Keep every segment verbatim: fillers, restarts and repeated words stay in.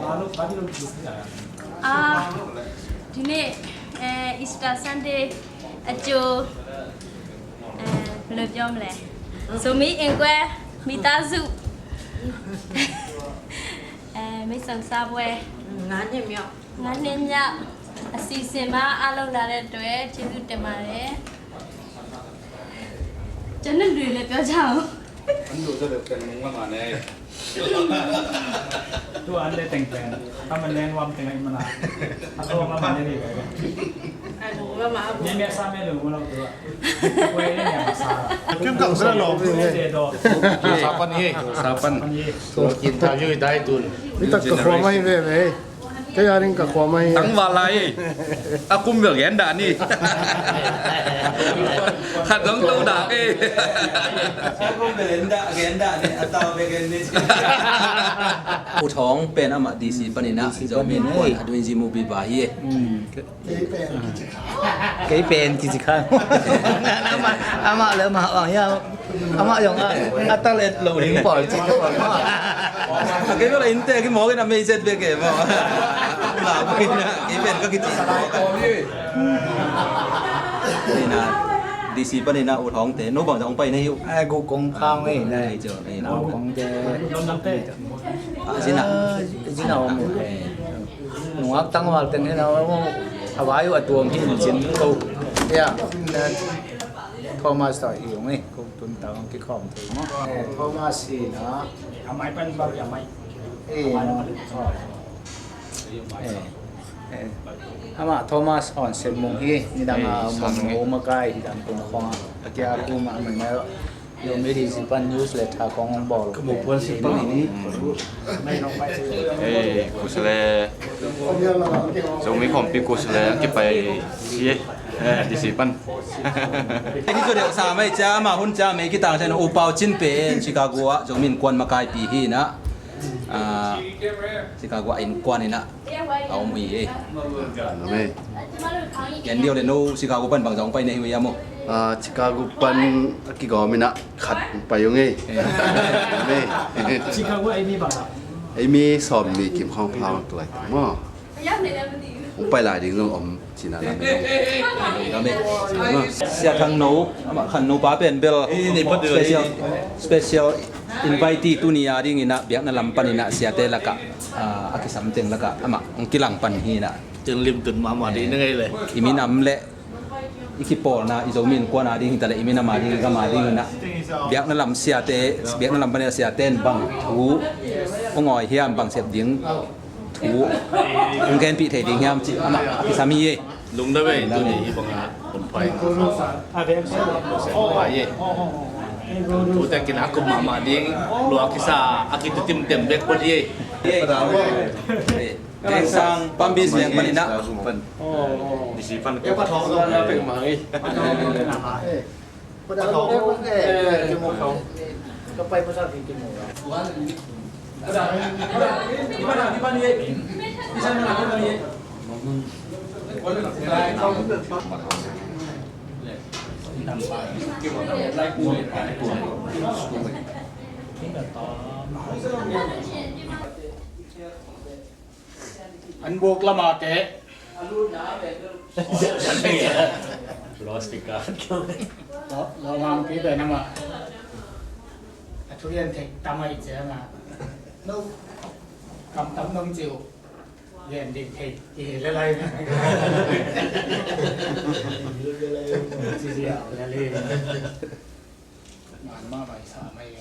အာ၊ ဒီနေ့၊ အဲ၊ Easter Sunday အကြို၊ အဲ၊ ဘယ်လိုပြောမလဲ၊ ဇိုမီအင်ကွဲမိသားစု၊ အဲ၊ မိတ်ဆွေစားပွဲ ငါးနှစ်မြောက်၊ ငါးနှစ်မြောက်အစီအစဉ်မှာ အားလုံးလာတဲ့အတွက် ကျေးဇူးတင်ပါတယ်။ ကျွန်တော်လူတွေလည်းပြောကြအောင်။ An duh zaw deuh pen nung lamah nei. Tu an le teng pen. Ka man len wam teng ai mana. A tawng lamah nei ni. Ni mia sa mia lu mu lo tu. Kuai ni mia sa. Kim kang sa lo. Sa pan ye. Sa pan. Kin tha yui dai tun. Ni tak ka khua mai ve ve. Kei a ding ka khua mai. Tangval lai. A kum bel gen dah ni. Khat zong to dah kei. A kum bel gen dah, gen dah ni. A tau bel gen ni. U Thawng pen amah D C panin ah, Zomi Innkuan a duin zimu biba hi. Kei pen kici kha. Amah, amah le amah bang hiam. Amah zong a, a talent lo ding pawl ci. A kei bel a innte a kimawk in a mei zet bek e maw. La bek in a kei pen ka kici. Ina, D C panin a U Thawngte, no bang zong pai na hi uh. Ai, gu kong khang e na. Ai, jo, ina. Gu kong te. A zina. A zina om e. Nungak tangval teng hi na om. A vai uh a tuang hi in cin ko. Ya. Thomas tawh hi ung e. Ko tun tang kikhawm thei maw. Eh, Thomas hi na. A mai pan bal a mai. Eh, a mai pan. Eh, eh. Amah Thomas Hawn Sen Mung hi. Nidang a mung makai hi dang tung khawng a. A kia kum a mai mai. Zomi D C pan newsletter kong hong bawl. Ka mu puan si pang ni. Eh, kusale. Zomi khawmpi kusale kipai si. Eh, D C pan. Hih zaw deuh sa mai cia, amah hun cia mei kitang cia, U Pau Cin pen Chicago ah Zomi Innkuan makaipi hi na. Ah, Chicago ah innkuan in ah a om uh hi. Amen. Ken Dio le no Chicago pan bang zong pai na hi uh hiam maw? Ah, Chicago pan a kigawm in ah khat pai ung e. Eh. Amen. Chicago ei mi bang a? Ei mi sawm mi kim khawng phang tlai maw? Hong pai lai ding zong om cina lam. Sia Thang No, amah Khan No pa pen bel special, special invitee tuni a ding in ah biakna lam pan in ah siate lakah, ah, a kisam teng lakah amah hong kilang pan hi in ah. Teng lim tun mahmah ding na ngei le. I minam le i kipawlna i Zomi Innkuan a ding hi ta le i minam a ding i gam a ding in ah biakna lam siate, biakna lam pan in ah siate in bang thu hong awi hiam, bang sep ding thu hong genpih thei ding hiam cih amah a kisam hi e. Lungdam e, tuni hi bang a hun pai. Pai e. Thu te kin a kum mahmah ding, lua kisa a kitu timtem bek pawt hi e. Keng Sang Palm Beach leng pan in ah. Disi pan. An buk lamate. Plastic ka. Lo, lo mang pi pen amah. A thu lian thei tam a i ciang a. No. Kam tam nong ci uh. Lian ding thei. Ci hi le lai. Ci hi le lai. Man mah bai sa mai e.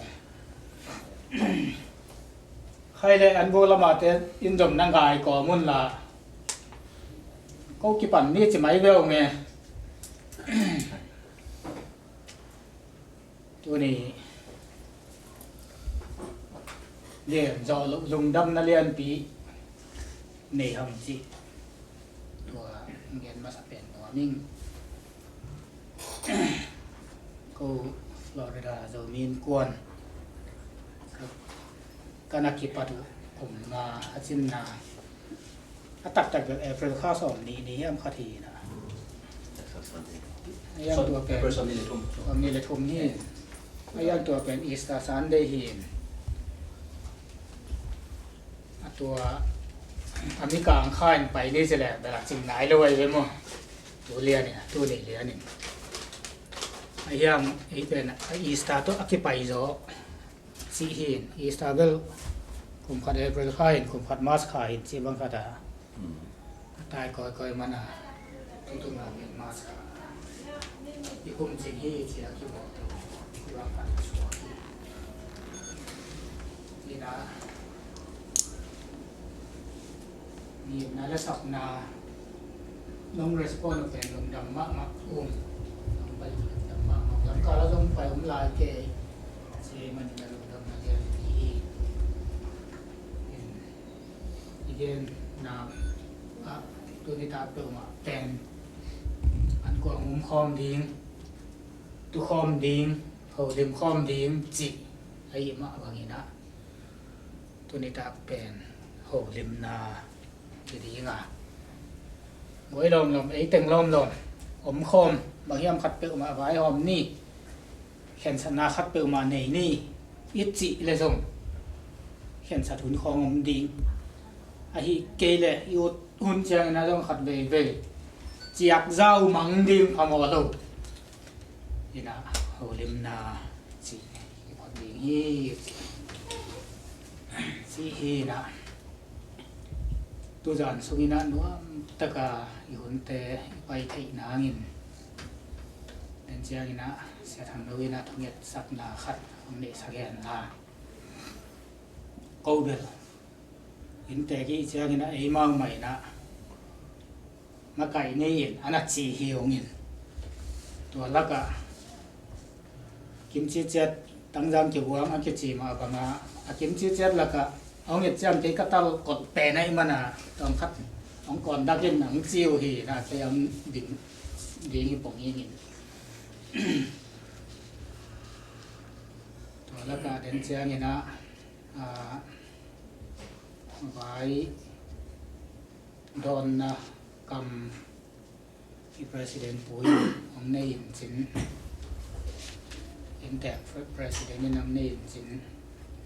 Khai le an bu lamate in zom na ngai kawm un la. Ko kipan ni ci mai ve ung e. Tuni lian zawh loh lungdamna lianpi nei hang cih tua gen masa pen nuam ing. Ko Florida Zomi Innkuan ka, ka na kipat uh kum nga a cinna a taktak bel April kha sawm nih ni hiam khat hi na. A yang tua pen April sawm nih le thum. Sawm nih le thum hi. A yang tua pen Easter Sunday hi. A tua A mi kang kha in pai ni ci leh bel a cing nai lo ahi ve maw. Tu lian in, tu ni lian in. A hiang ei pen a Easter tawh a kipai zaw cih hi in, Easter bel kum khat April kha in, kum khat March kha in cih bang khat a. Hmm. A tai kawikawi man a, tutung a min March kha. I kum cing hi ci a kibawl tawh, i bang khat a suak hi. Ina, ngimna le sapna nong respond uh pen lungdam mahmah ung. Nong pai lungdam mahmah. Lamkal a zong pai om lai kei. Ci manin a lungdamna lian hi. I genna ah tuni tak peuhmah pen an kuang um khawm ding, tu khawm ding, holim khawm ding cih ahi mah bangin ah tuni tak pen holimna hi ding a, guai lawmlawm, ei teng lawmlawm om khawm, bang hiam khat peuhmah vaihawm ni, khensatna khat peuhmah nei ni i cih le zong khensat hun khawng om ding. Ahi kei le i ut hun ciangin a zong khat veivei ciak zau mang ding phamawh lo. Ina, holimna cih i phot ding hi. Cih hi ina, tuzan sung ina nuam taka i hunte i pai theih nangin den ciang ina Sia Thang Lo ina thungetsakna khat hong neihsak hen la. Ko bel inntek i ciang ina eimau mah ina makaih nei in a na ci hi ung in. Tua lakah kimci ciat tangzang kibuang a kici mah banga a kimci ciat lakah hong et ciang kei ka tal kolh pen ahih mana tawm khat hong kawn dak in hong ci uh hi na kei hong ding ding hi pong hi in. Tua lakah den ciang ina, ah, vai dawnna kam i president pu in hong nei in cin, inntek pre-, president in hong nei in cin,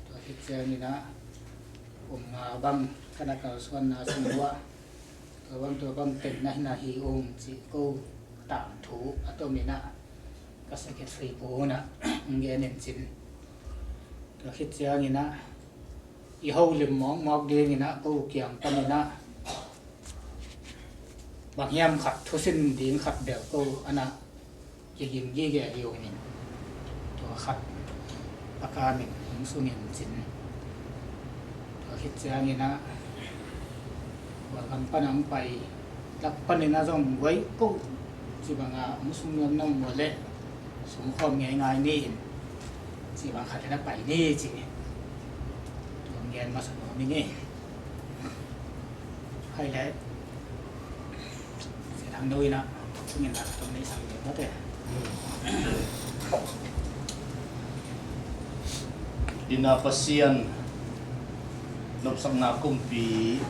tua khit ciang ina kum nga bang ka na kalsuanna sung uah tua bang tua bang tenna hi na hi ung cih ko tangthu a tom ina ka secretary pu ina hong gen in cin, tua khit ciang ina i holim mawkmawk ding ina ko kiang pan ina bang hiam khat thusin ding khat bel ko ana kiging gige hi ung in, tua khat Paka min hong sung in cin, tua khit ciang ina kua gam pan hong pai lak pan ina zong guai ko ci banga hong sung nuam nong maw leh sung khawm ngeingai ni in ci bang khat ina pai ni ci. Tua hong gen masa nuam ing ei. Hai le. Sia Thang Lo ina, tungin a tong nei sang le mate. Ina Pasian nopsakna kumpi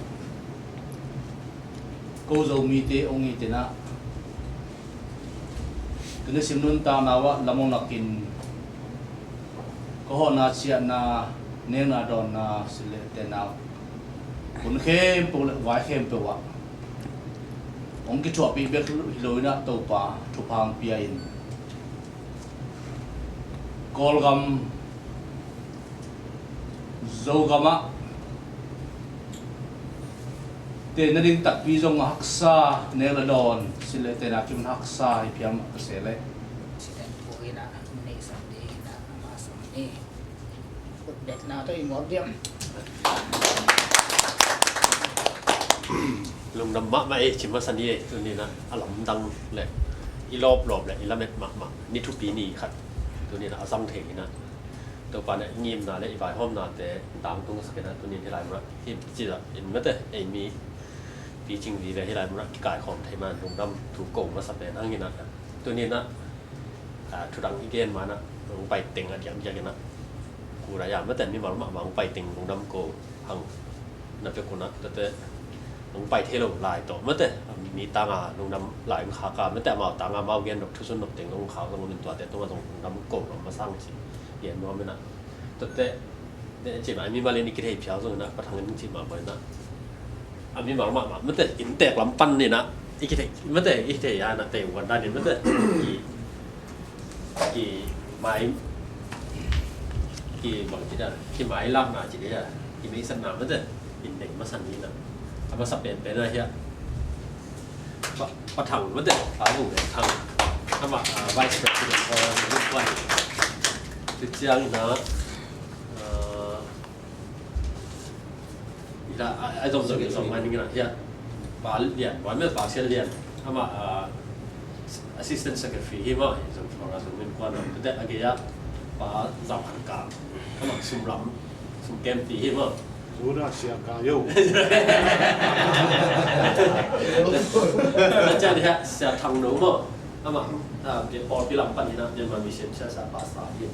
ko Zomite ong i tina. Tuni sim nuntakna uah lam ong nakin ka hawhna ciahna, nekna dawnna, sileh tena hun khempeuh le vai khempeuh ah hong kithuahpih bek hi lo inah Topa thupha hong pia in Kawlgam Zogam ah te nading takpi zong a haksa, nek le dawn, sileh tena kim haksa hi piam a ka se le. President pu inah neihsak ding inah amah sawm ni. Khutbetna tawh i muak diam. Lungdam mahmah ei, ci masa ni ei, tuni inah a lamdang le i lawplawp le i lamet mahmah ni thupi ni khat tuni inah a zang thei inah Topa na i ngimna le i vaihawmnate tangtung sak inah tuni in hih lai munah hih ci dah in mate ei mi picing vive hih lai munah kikaikhawm thei man lungdam thu ko masa pen hang inah tuni inah, ah, thudang i gen manah hong pai teng a diakdiak inah ku dah ya mate mimal mahmah hong pai teng lungdam ko hang na pia kunah tate hong pai thei lo lai tawh mate mi tanga lungdam lai hong khaka mate amau tanga amau gen dok thusun dok teng hong khak zong min tuate tungah zong lungdam ko lo masa hang ci gen nuam inah tate ne cimah mimal in i kithei phial zong inah pathang in cimah baw inah A mimal mahmah mate, inntek lam pan ni na, i kithei mate, i thei a na tei wan dan in mate, i, i mai, i bang ci dan, i mai lakna ci dia, i meisatna mate, inntek masa ni na, a masa penpen a hia. Pa, Pa Thang mate, Pa Vung Leng Thang, amah, ah, Vice President for Kuan. Ci ciang ina, ah, Ila, a, a zom zom zom mai ning ina, hia. Pa Lian, Pa Mel, Pa Sian Lian. Amah, a, Assistant Secretary hi maw, zom flora zom min kuan am. Tete a gei a, Pa Zam Han Kang. Amah sum lam, sum kem ti hi maw. Zuna sia ka yo. Tete a hia, Sia Thang No maw. Amah, ah, pawlpi lam pan hi na, Myanmar Mission sia sa pastor hi.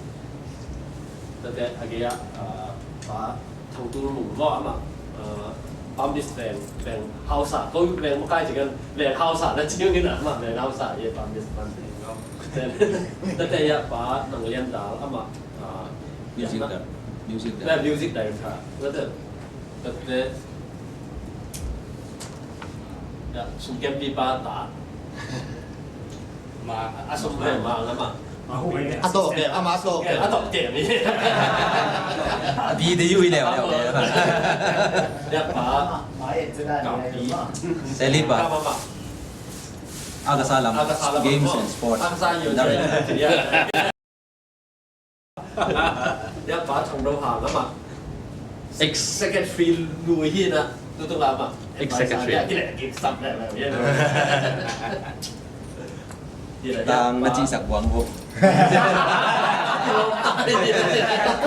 Tete a gei a, ah, Pa Thang Tul Mung maw amah, ah, Baptist veng, veng hausa, ko veng makai cikan, veng hausa na ciu hi na, amah veng hausa hi, Baptist pan. Tete a Pa Nang Lian Dal amah, ah, music, music, music director. Tete, tete, ya, sum kem pi pa ta. Ma, a sum le ma la ma. A to ke, a ma to ke. A to ke mi. A bi de yu i leo leo. Ya pa. Ka bi. Seli pa. Ka ma ma. Aga salam. Aga salam. Games and sports. Aga sa yo. Director. Ya. Ya pa Thang Do Hang amah. Ex secretary lui hi na, tu tu amah. Ex secretary. Ya, kile, kile, sap le, le, ya. Tang na ci sak buang ko.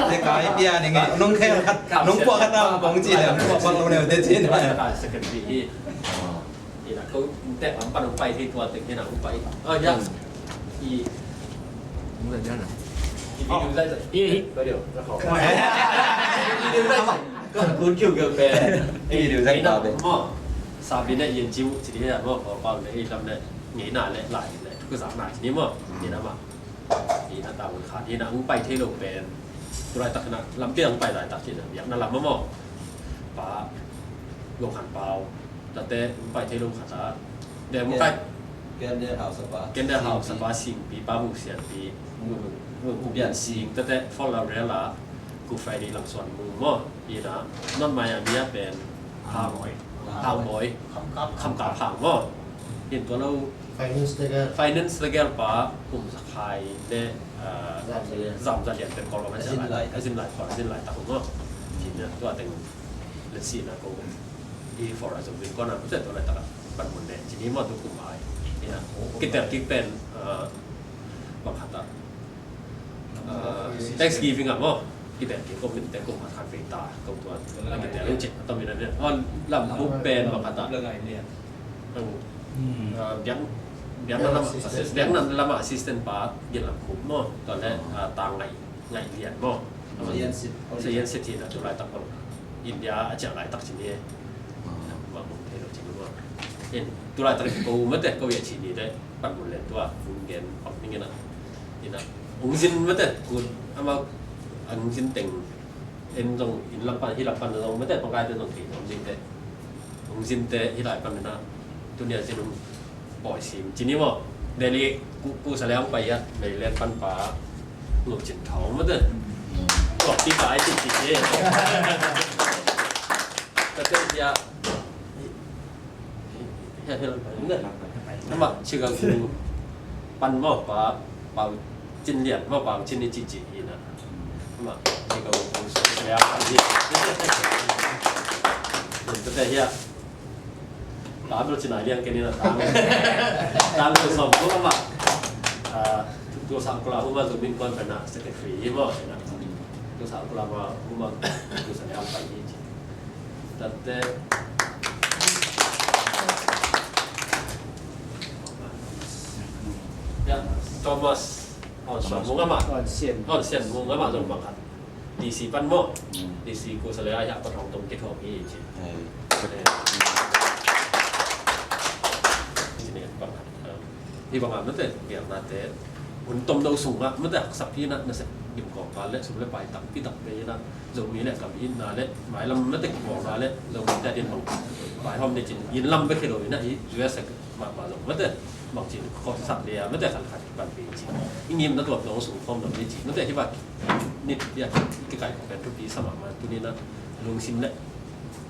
Te kai pia ni nge, nong khe khat, nong pua khat na kong ci le, pua khat lo ne te ci ne. Secretary hi. Ina ko tek lam pan pai thei tua tek ina pai. Oh ya. I. Ina ya na. I video zai zai. I. Ko dio. Ko dio zai zai. Ko kun kiu kiu pe. I video zai zai pe. Mo. Sabina yin jiu ci dia mo ko pa ne i lam ne. Ngai na le lai le. Ko sa na ni mo. Ina ma. Ina ta mun kha. Ina ung pai thei lo pen. Tu lai tak na lam piang pai lai tak ina. Biak na lam mo. Pa. Lo khan pau. Tate pai thei lo khat a. Dem kai. Ken de hau sapa. Ken de hau sapa singpi pa mu sianpi. Mu mu mu pian sing tate fol la rel a. Ku fai di lang suan mu mo. Ina non mai a bia pen. Hau moi. Hau moi. Kham kap hang mo. In tua lo. Finance legal. Finance legal pa kum sakhai le. Zam zalian. Zam zalian pen kol lo mai sa lai. Azin lai kol azin lai tak mo. Ina tua teng. Let's see na ko. I for a zong bin kona mute to lai taka pan mun ne cini mo tu kum ai. Ina kitel kik pen, ah, bang khat a, ah, Thanksgiving a mo. Kitel kik ko min te kum a khat vei ta ko tuan. Kitel in cik to min a ne. On lam buk pen bang khat a. Ah, biang biang na lam assist biang na lam assistant pa gin lam kum mo. To le, ah, ta ngai. Ngai lian maw. Lian sit. Lian sit hi na tu laitak bang India a ciah laitak cin hi. Bang bang thei lo cin maw. In tu laitak ko mate ko ya cin hi de pan mun len tua fun gen pak ning ina. Ina ung zin mate kun ama ung zin teng en zong in lam pan hi lam pan zong mate pakai te zong thei zong zin te. Ung zin te hi lai pan na tu nia zin ung Bawi sim cini maw. Delhi ku ku sa leang pai ya Maryland pan pa Ngok Cin Thawng mate. Ngok ti pai ti ti e. Tate ya. Ya ya. Nama Chicago pan maw pa Pau Cin Lian maw Pau Cin ni ci ci ina. Nama Chicago ku sa leang pan ya. Tate ya. Tang lo cina liang keni na tang. Tang lo som ko ama. Ah, tu sa Oklahoma zo min kon pena secretary hi mo na. Tu sa Oklahoma tu sa liang pai hi. Tate. Ya, Thomas. Oh, so mo ama. Oh, sian. Oh, sian mo ama zo makat. D C pan maw. D C ku sa le ai ha pa thong tong kithawm hi ci. Ci ne bang hi bang a mate biang nate hun tom do sung a mate haksap hi na na se dim kong pa le sum le pai tam pi tak pe na Zomi le kam in na le mai lam mate kong na le Zomi ta din bang Vaihawm ni cin, inn lam bek hi lo in a, i U S A mahmah zong mate, bang cin khuasak dia mate, khan khat panpih cin. I ngimna tuam zong sungkhawm lo ni cin mate, hi bang ni thupi a, i kikaih khawng pen thupi sa mahmah, tuni in a lungsim le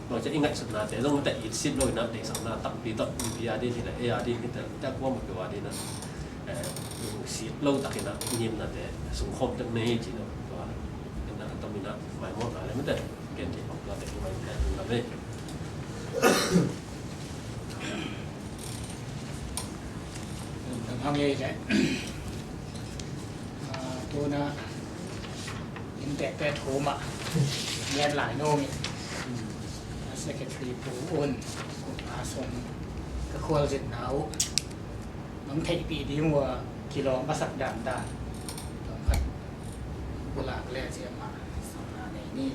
bang cin i ngaihsutnate zong mate, itsit lo in a, deihsakna tampi tawh mipi a din hi le, ei a din hi le, tua kuamah peuh a din a, eh, lungsit lo takin a, i ngimnate sungkhawm tek ni cin a, tua in a, a tom in a, maimawhna le mate. Ken cih bang tua tek mai tek tung lam ei. Lam hang ei le. Ah, tuna in tek tek thum ah ngen lai nuam in. Secretary Pu Un, a sung ka khualzinna uh nong theihpih ding uh a kilawm a sak dandan. Tawm khat pulak le ciamah samla nei ni.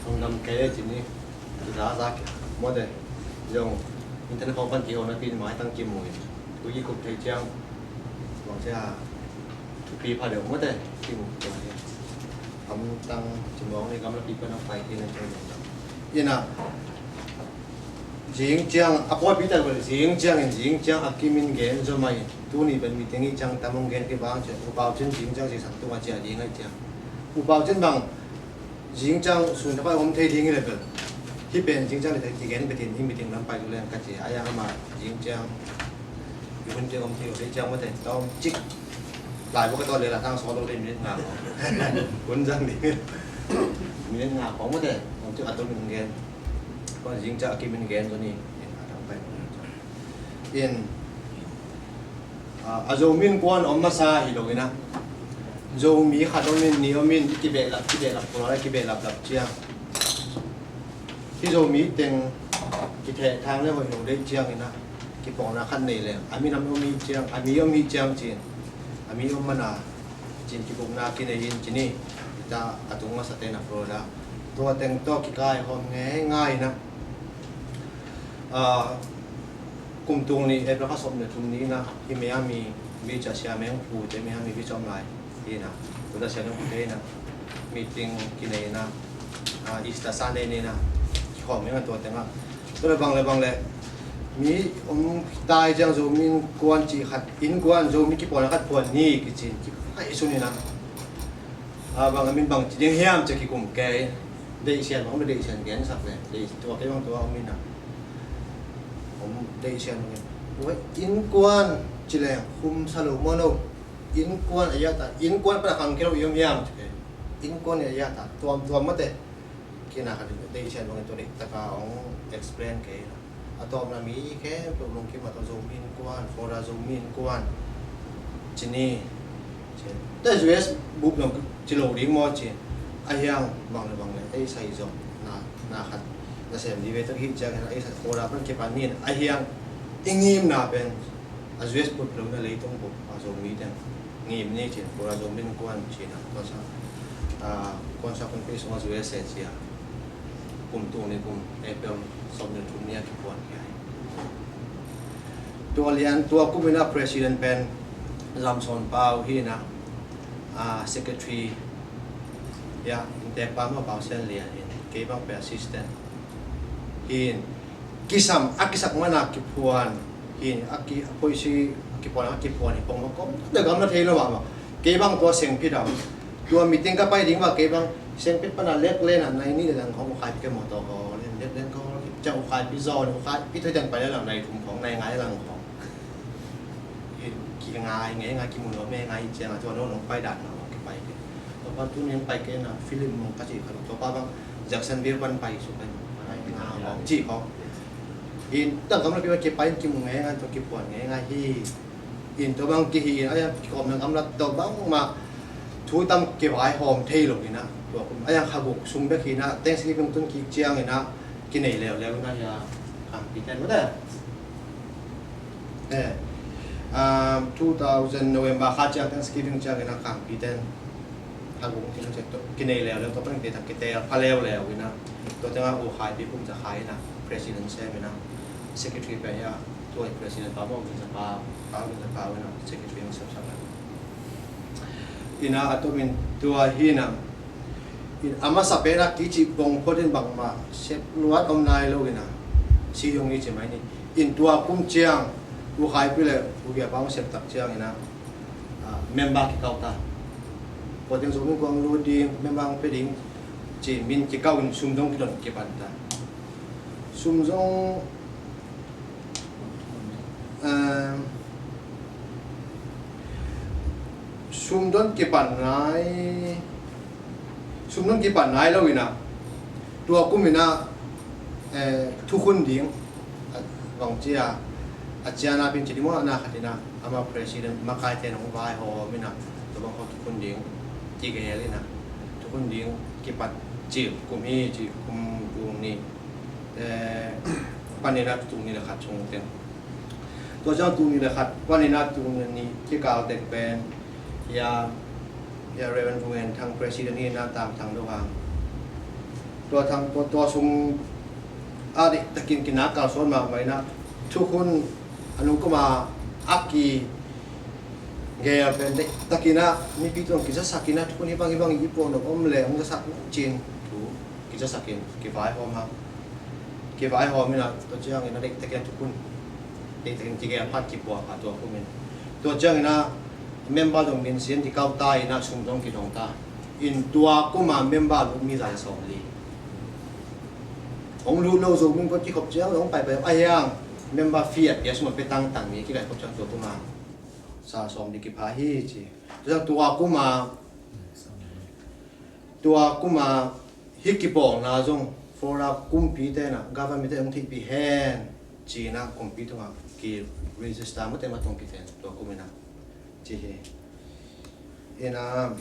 Hong dam kei e cin ni. Zaza mawte. Zong internet khawng pan kihona pin mai tang kimu in. Tui kikup thei ciang bang cia thupi pha deuh mawte. Kimu ciang hi. Kam tang cimawng ni kam la pi pan a pai kei na ciang deuh. Ina zing ciang a pawi pi ta zing ciang in zing ciang a kimin gen zo mai. Tuni pen meeting i ciang tam hong gen kibang ciang U Pau Cin zing ciang zing sak tung a cia ding ai ciang U Pau Cin bang zing ciang sun thakoi om thei ding hi le bel. Hi pen zing ciang le thei kigen betin i meeting lam pai tu leng ka ci a yang ama zing ciang i hun ciang om thei o thei ciang mawte tawm cik. Lai bawk a tawh le la tang saw lo le minute nga khawng. Hun zang ding minute nga khawng mawte om cik a tum in gen. Kong zing ciang a kimin gen zo ni in a tang pai. In, a, a Zomi Innkuan om masa hi lo in a, Zomi khat om in, nih om in, i kibehlap kibehlap pua le kibehlap lap ciang hi Zomi teng kithehthang le hoih lo deih ciang in a, kipawlna khat nei leng a minam om hi ciang, a mi om hi ciang cin a mi om mana cin kibukna kinei in cin hi. Ita a tung masa te na Florida tua teng tawh kikaihawm ngeingai in a, a, kum tung ni April kha sawm le thum ni in a hi Miami Beach a Sia Meng Pu te Miami Beach om lai hi in a, tua Sia Meng Pu te in a meeting kinei in a, a, Easter Sunday ni in a kihawm ngeingai tua teng a. Tua le bang le bang le mi om tai ciang Zomi Innkuan cih khat, innkuan Zomi kipawlna khat phuan ni kicin kipaih sun in a, a, bang a min bang ci ding hiam ci kikum kei. Deihsian bang om le deihsian gensak le deih tua kei bang tua om in a, om deihsian bang in. Ua innkuan ci leng khum sa lo maw no. Innkuan a iata innkuan pan a khang kei lo i om hiam ci kei. Innkuan a iata tuamtuam mawte. Kina khat deihsian bangin tua deih taka hong explain kei la. A tawpna mi khempeuh lungkim a tawh Zomi Innkuan, Florida Zomi Innkuan ci ni. Tua U S bup nong ci lo ding maw ci. A hiang bang le bang le ei sai zawh na, na khat nasem di ve tak hi ciangin ei sai Florida pan kipan ni in a hiang i ngimna pen a U S bup lo na leitung bup a Zomi teng ngim ni cin Florida Zomi Innkuan cin a kuansa, a, kuansa kun pi sung a U S a cia kum tung ni kum April sawm ni thum ni a kipuan hi ai. Tua lian tua kum in a president pen Zamsawn Pau hi in a, a, secretary ya inntek pa maw Pau Sian Lian in kei bang pen assistant hi in. Kisam a kisak mana kiphuan hi a ki a poisi a kiphuan a kiphuan hi pong ma kom na gam na thei lo mah mah. Kei bang tua sengpi dam tua meeting ka pai ding mah kei bang sengpi pana lek len a nai ni le lang khong ukhai pi ke motor ko len lek len ko cia ukhai pi zon ukhai pi thoi teng pai le lang nai thum khong nai ngai lang khong. Kingai ngei ngai kimun lo me ngai ciang a tua no nong pai dan na kipai ke. Tua pa tu neng pai ke na film mong ka ci kha tua pa bang Jacksonville pan pai su pai ngai nga mong ci khong. In tang kam la pi kipai kimun ngei ngai tua kipuan ngei ngai hi. In tua bang kihi in a yang kikom na kam la tua bang ma thu tam kivaihawm thei lo in a tua kum a yang kha buk sung bek hi in a Thanksgiving tun kik ciang in a kinei leuleu in a ya kangpi ten mawte. Eh, um, two thousand November kha ciang Thanksgiving ciang in a kangpi ten kha buk kinei leuleu tua pan kite tak kite pha leuleu in a tua teng a u khai pi kum za khai in a president sem in a secretary pe ya tua president pa mo kin za pa pa kin za pa in a secretary ng sem sem in a atomin tua hi in a A masa pen a kici bong phot in bangmah sep luat om nai lo ina, si hong hi ci mai ni. In tua kum ciang U Khai Pi le U Gia Pa hong sep tak ciang ina, a, member kikau ta. Tua teng Zomi Innkuan lut ding, member hong pia ding ci min kikau in sum zong kidon kipan ta. Sum zong, em, sum don kipan nai, sum don kipan nai lo ina, tua kum ina, eh, thukhun ding, a, bang cia, a ciana pin ci ding maw, na khat ina, ama president makai ten hong vaihawm ina, tua bang khaw thukhun ding kigel ina, thukhun ding kipat ci kum hi ci, kum kum ni, eh, pan ina tung ni le khat sung teng. Tua ciang tung ni le khat pan ina tung ni kikal teng pen, ya, ya Reverend Vung En Thang president hi ina, Tam Thang Do Hang. Tua thang, tua, tua sung a deih takin kinak kalsuan mahmah ina, thukhun a nung kuma a kigel pen deih takin a mipi tuang kizasak ina, thukhun hi bang hi bang i puak nop om le hong zasak cin thu kizasak in kivaihawm a, kivaihawm ina, tua ciang ina deih takin a thukhun deih takin kigel phat kipuak a tua kum in. Tua ciang ina member zong min sin kikau ta ina sum zong kidong ta. In tua kuma member lut mi za le sawm li. Hong lut lo Zomi Innkuan kikhop ciang hong paipai a hiang member fee a pia sum a pia tangtang mi kikaikhop ciang tua kuma za sawm li kipha hi ci. Tua, tua kuma, tua kuma hih kipawlna zong Florida kumpi tena government te hong theihpih hen ci ina kumpi tungah ki register mate ma tong kiten tua kum ina ci hi. Ina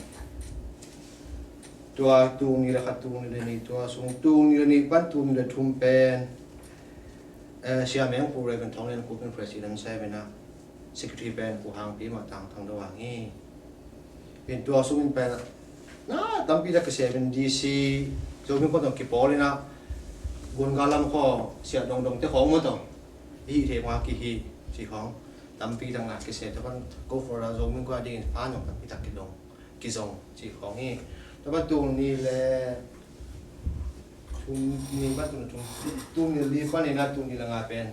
tua tung ni le khat, tung ni le nih, tua sung tung ni le nih pan tung ni le thum pen, eh, Sia Meng Pu Reverend Thong Lian Kup in president sem ina, secretary pen Pu Hang Pi mah, Tam Thang Do Hang hi. In tua sung in pen na tampi tak kisem in D C Zomi Innkuan tawh kipawl ina, Gunga lam khaw Sia Dong Dong te khawng maw tawh i hih theih ma kihi ci khawng tampi tak na kisem. Tua pan ko Florida Zomi Innkuan dingin phan zong tampi tak kidong kizong ci khawng hi. Tua pan tung ni le thum, ni pan tung, tung, tung ni li pan ina tung ni le nga pen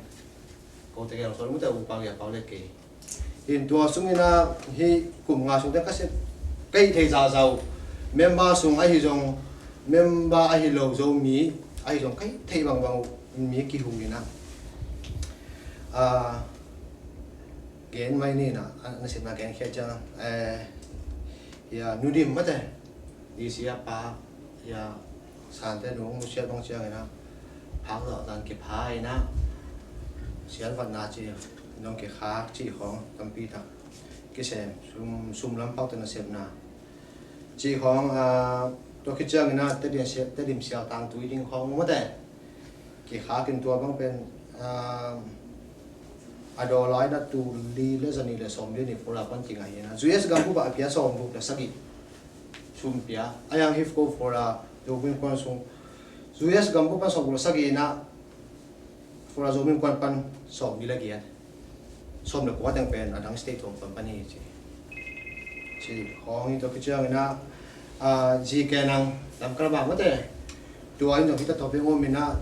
ko te kiang sawm mute, upa kia pau le kei. In tua sung ina hih kum nga sung te ka sep, ka hih thei zazau member sung ahi zong, member ahi lo Zomi ahi zong ka hih thei bangbang uh mi kihu ina, a, gen mai ni ina, a, na sepna gen khia ciang, eh, ya, Nu Dim mate, D C a pa, ya, Sante nung sial bang ciang ina, phak zawh dan kipha ina, sial vatna ci, nong kikhak ci khawng tampi tak kisem, sum, sum lam pau te na sepna ci khawng, a, tua khit ciang ina, Tedim sial, Tedim sial tang tui ding khawng mate. Kikhak in tua bang pen, a, a dollar ina tul li le za nih le sawm li nih Florida pan kingah hi ina. U S gam bup ah a pia sawm guk le sagih sum pia. A yang hih ko Florida Zomi Innkuan sung, U S gam bup pan sawm guk le sagih ina, Florida Zomi Innkuan pan sawm li le giat. Sawm le kua teng pen a dang state tuang pan pan hi ci. Ci khawng hi. Tua khit ciang ina, a, G K Nang Lam Karbang mate. Tua in zong hita topic om ina,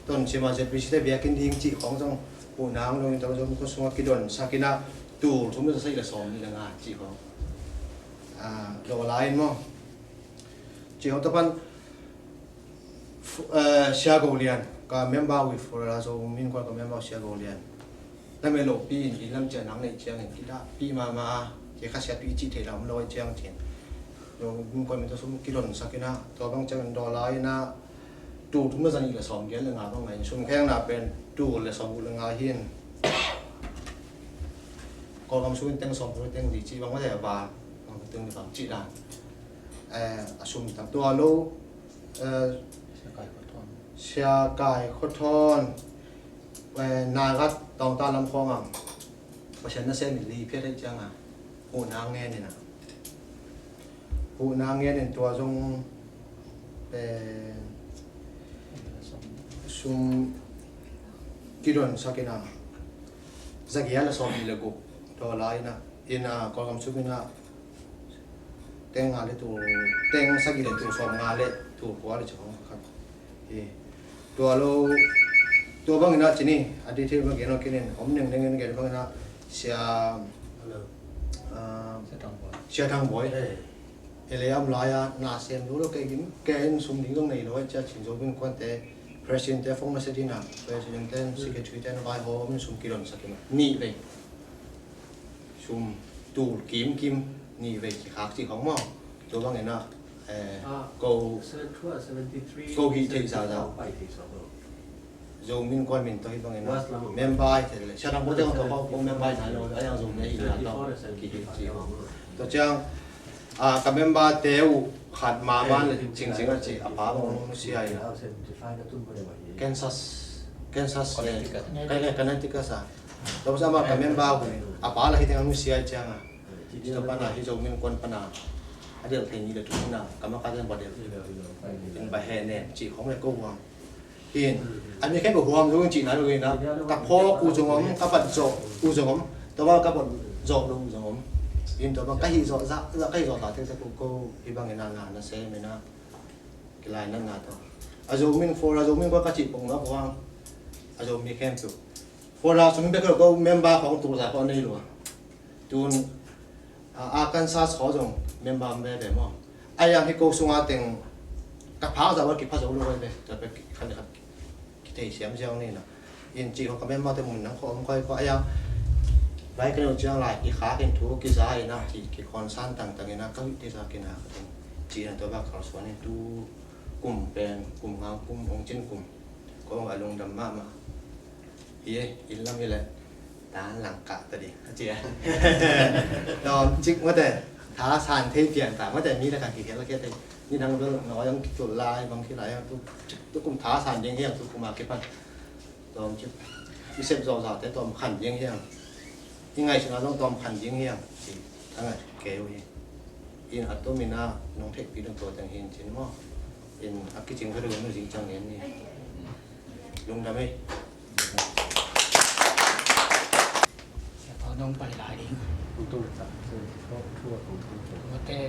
Tonzang a Z B C te biakinn ding ci khawng zong, Pu Nang Long in tua zong ko sungah kidonsak ina, tul thum le za sagih le sawm li le nga ci khawng, a, dollar in maw. Ci khawng tua pan Fu-, eh, Sia Go Lian, ka member uh hi, Florida Zomi Innkuan ka member uh Sia Go Lian. Na mel lopi in, inn lam ciah nang neih ciangin kidahpih mahmah a, kei kha siapi cih theih lam lo ahih ciang cin. Zomi Innkuan min tawh sum kidonsak ina, tua bang ciangin dollar ina, tul thum le za nih le sawm giat le nga bang ngai in, sum khengna pen tul le sawm guk le nga hi in. Kawlgam sum in teng sawm guk le teng li cih bang mah le va, teng li bang cih dan. Eh, a sum tam tua lo, eh, Sia Kai Khua Thawn, eh, Naga Tawngta lam khawng a, Pasian nasem in li phiat ahih ciang a, huhna ngen ina, huhna ngen in tua zong, eh, sum kidonsak ina, za giat le sawm nih le guk dollar ina, ina Kawlgam sum ina, teng nga le tul, teng sagih le tul sawm nga le tul kua le ci khong khat hi. Tua lo, tua bangin ah ci ni, a detail bang gen lo kinin, om neng neng in gen bangin ah, Sia, ah, Sia Thang Bawi. Sia Thang Bawi. Eh. Ele am lai a, na sem lo lo kei gim, kei in sum ding zong nei lo, cia cin Zomi Innkuan te, President te phone message in ah, President te, Secretary te, na vai ho, om in sum kilon sak in ah, nih vei. Sum tul kim kim nih vei kikhak ci khong maw. Tua bangin ah, eh, ko, ko hih theih zaza. Zomi Innkuan min tawh hih bangin ah member hi thei le. Sia Thang Bawi teng tawh ko member hi nai lo, a yang Zomi hi nai tawh kihih ci khong. Tua ciang, ah, ka member te uh khat ma ban le cingcing a ci, a pa bang nusia hi. Kansas, Kansas le, Connecticut. Connecticut a. Tua masa ma ka member uh hi, a pa la hi teng a nusia hi ciang a. Ci tua pana hi Zomi Innkuan pana a delh thei ni le tu hina, ka maka den ba delh in ba he ne ci khong le ko huam. Hin a mi khen ba huam lo in ci na lo in a, ka phawk uh zong om, ka bat zawh uh zong om, tua bang ka bat zawh lo uh zong om. Hin tua bang ka hih zawh zah, ka hih zawh zah teng sa ko ko hi bangin a nga na sem in a, kilai na nga tawh a Zomi, for a Zomi ko ka cih pong na ko hang a Zomi khempeuh. For a Zomi bek lo ko member khong tul za ko nei lo a. Tun, a, Arkansas khaw zong member om veve maw. A yang hi ko sunga teng ka phak zah ua kipha zo lo veve. Tua pek khan khat kithei siam ziau ni na. In ci khaw ka member te mun nang khaw om khaw khaw a yang. Lai ka neu ciang lai kikhak in thu kiza in a ci kikhawn san tangtang in a ka hih ti za kina ka teng. Ci na tua bak khal suan in tu kum pen kum ngang kum hong cin kum. Ko hong a lungdam mahmah. Hi e, inn lam hi leh ta langkah ta ding a ci a. Tawm cik mate, tha san thei pian ta mate, mi le kan kikhial a kia te. Ni dang bel nawi ang kitul lai, bang khi lai ang tu, tu kum tha san ding hiang tu kum a kipan. Tawm cik i sep zawh zawh te tawm khan ding hiang. I ngaihsutna zong tawm khan ding hiang ci a ngai kei uh hi. In a tumin a nong theihpih dong tua teng hin cin maw. In a kicing ka dong nu zing cang ngen ni. Lungdam ei. Siapa nong pai lai ding. Tua te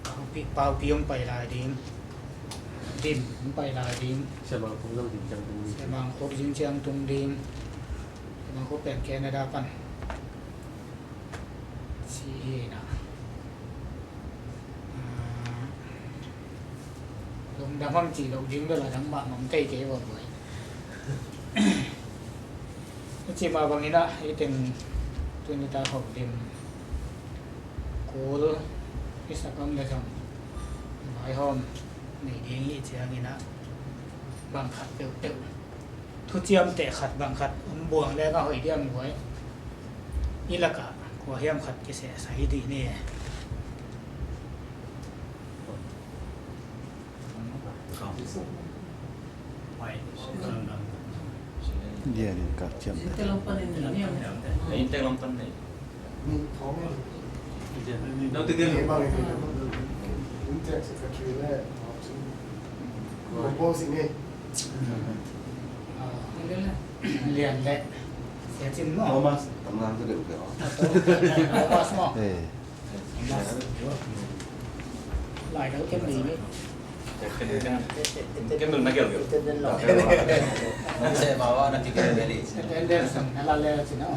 Paupi, Paupi hong pai lai ding. Dim hong pai lai ding. Sia Mang Khup zong zing ciang tung ding. Sia Mang Khup zing ciang tung ding. Sia Mang Khup pen Canada pan. Si hi na. Ah, lungdam hang ci lo ding bel a dang mah mong kei kei ua buai. Ci mah bangin ah, i teng tuni ta holim kul i sak om le zong vaihawm nei ding i ciangin ah bang khat peuhpeuh thuciamteh khat bang khat om buang leng a hoih diam buai. I lakah kua hiam khat kisehsa hi dih ni. Dian in ka ciam. Intel lam pan nei. Intel secretary le. Composing eh. Lian le. Sia Cin maw? Thomas, tang lang ka deuh kei. Thomas maw? Eh. Lai deuh kem ding. Kem deuh na gel gel. Kem deuh na gel gel. Kem deuh na gel gel.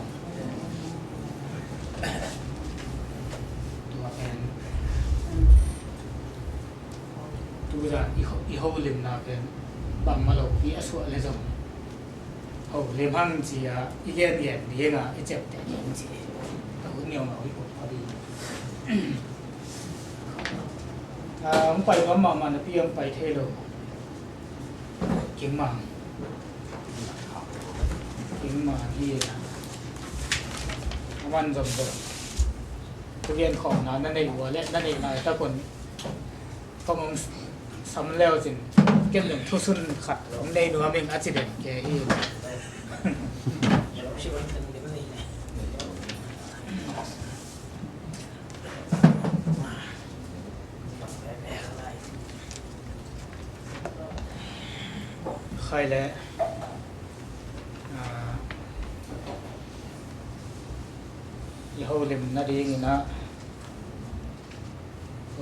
Tua pen tu zan i ho, i holimna pen bangmah lopi a suah le zong holim hang ci-a i lianlian ding a i ciapteh ding ci. Ka hun ngeungau i kop a ding. Ah, hong pai nuam mahmah napi hong pai thei lo. King Mang. King Mang hi a. A man zomzom. Thugen khawmna na neih uh a leh na neih laitak un kong hong sam leu cin ken zong thusun khat hong nei nuam ing a ci den ke hi. Khai le, ah, i holim nadingin ah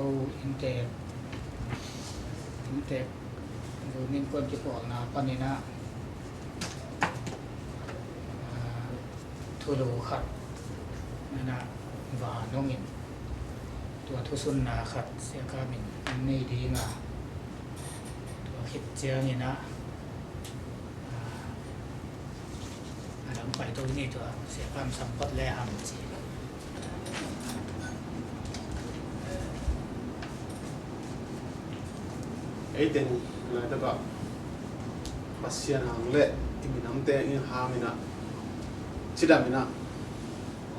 Inntek, inntek Zomi Innkuan kipawlna panin ah, ah, thulu khat na na va nungin, tua thusunna khat Sia Kam in nei ding a, tua khit ciangin ah, ah, a dang pai to ni, tua Sia Kam sam phot le hang ci. Ei teng laitak ah Pasian hang le i minamte i hang in ah, cidam in ah,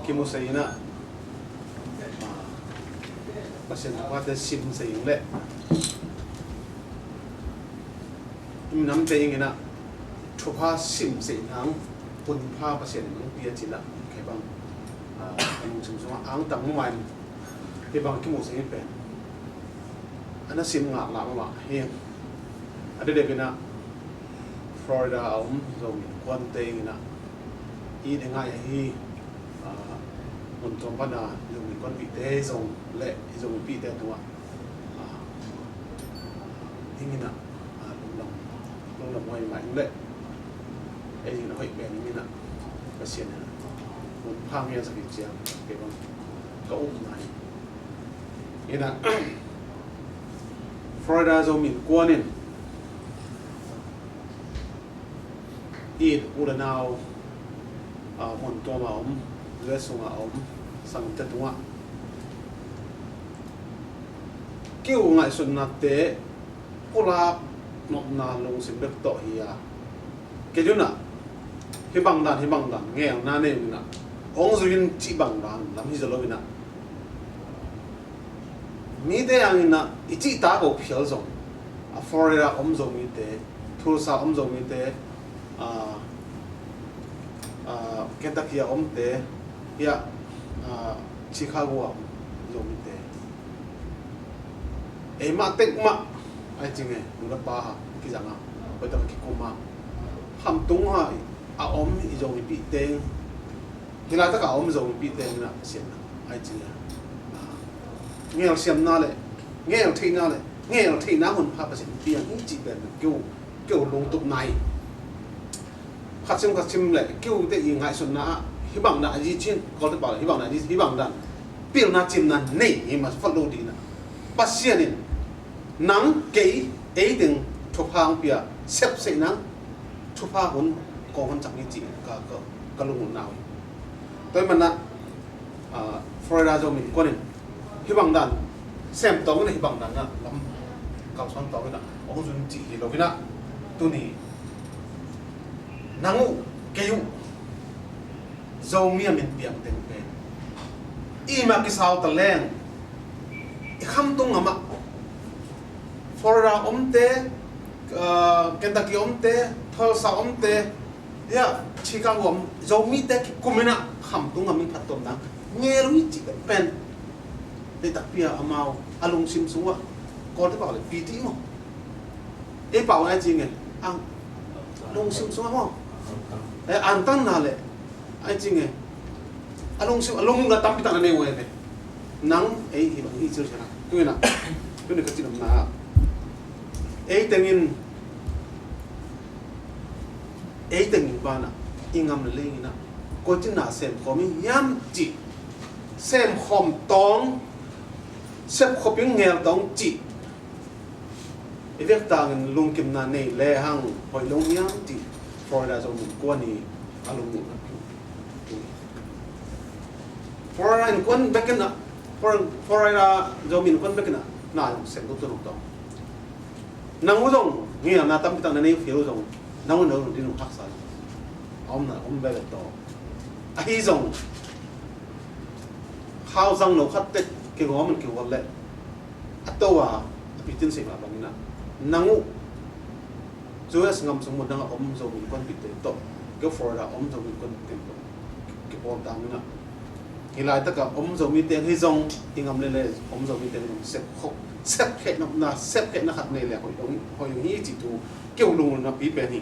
kimu sei in ah, ah, Pasian thupha te sim sei in le i minamte in ah thupha sim sei in hang, hun pha Pasian in hong pia cin ah, kei bang, ah, a lungsim sungah angtang mah in, kei bang kimu sei in pen a na sim ngak lah mah hi. A dedep in ah Florida a om Zomi Innkuante in ah, i ding ngai ahi, ah, mun tuam pan a Zomi Innkuanpihte zong le i Zomipihte tungah, ah, ding in ah, ah, lungdam, lungdam huai mah in le, ei ding in ah hoih pen in ah, Pasian in ah hun pha ngiat sak hi ciang kei bang ka upna hi. In ah Florida Zomi Innkuan in i u le nau, ah, mun tuam a om, U S sung a om sangte tungah kiu ngaihsutnate pulak nopna lungsim bek tawh hi a, kei un ah hih bang dan, hih bang dan ngelna nei un ah, hong zui in cih bang dan lam hi zaw lo in ah, mite hang in ah i cihtak uh phial zong, a Florida om Zomite, Tulsa om Zomite, ah, ah, Kentucky a omte, hiah, ah, Chicago a om Zomite, eimah tek mah ai cing e, nu le pa ha kizang a, hoihtak kikum a, khamtung ha a om i Zomipihte, hih laitak a om Zomipihte in ah Pasian in ah ai cing e, ah, ngelsiamna le ngeltheihna le ngeltheihna hun pha Pasian in piang hi cih pen keu, keu lungtup nai. Khat sim khat sim le kiu te i ngaihsutna ah hih bang dan a zi cin, Kawlte pau le hih bang dan a zi, hih bang dan pilna cimna nei hi mah fat lo ding in ah, Pasian in nang kei ei teng thupha hong pia, sepsei nang thupha hun kong hon cak hi cih ka, ka, ka lungulna uh hi. Tua ahih manin ah, ah, Florida Zomi Innkuan in hih bang dan sem tawng in ah, hih bang dan ah lam kalsuan tawng in ah hong zui cih hi lo in ah, tuni nang uh kei uh Zomi a min piang teng pen i mah kisau ta leng, i khamtung a mah Florida omte, ah, Kentucky omte, Tulsa omte, ya, Chicago om Zomite kikum in ah khamtung a min phattuamna ngel uh hi cih pen, pen takpi a amau a lungsim sungah, Kawlte pau le pity maw, ei pau ai cing e, ang lungsim sungah maw, eh, antanna le ai cing e, a lungsim, a lungmuanna tampi tak na nei uh e. Nang ei hi bang hi cil sian a, tu in ah, tuni ka cih nopna ah, ei teng in, ei teng in banah i ngam le leng in ah koi cin na sem khawm i hiam cih, sem khawm tawng, sep khop in ngel tawng cih i vek tangin lungkimna nei le hang hoih lo hiam cih Florida Zomi Innkuan i a lungmuanna. Florida Innkuan bek in ah, Flor-, Florida Zomi Innkuan bek in ah na zong sem tuk tuk tawh, nang uh zong ngelna tampi tak na nei phial uh zong, nang uh na uh zong din uh haksa a omna om veve tawh. Ahi zong khau zang lo khat tek kigawm in kihual leh a to a, a pitin sei mah bangin ah, nang uh U S ngam sung mun dang a om Zomi Innkuanpihte tawh, kei Florida a om Zomi Innkuanpihte tawh kipawl tangin ah, hih laitak a om Zomite hi zong, i ngam le le om Zomite hi zong sep khop, sep kheh nopna, sep khehna khat nei le hoih dong, hoih dong hi cih thu keu lungulna pi pen hi.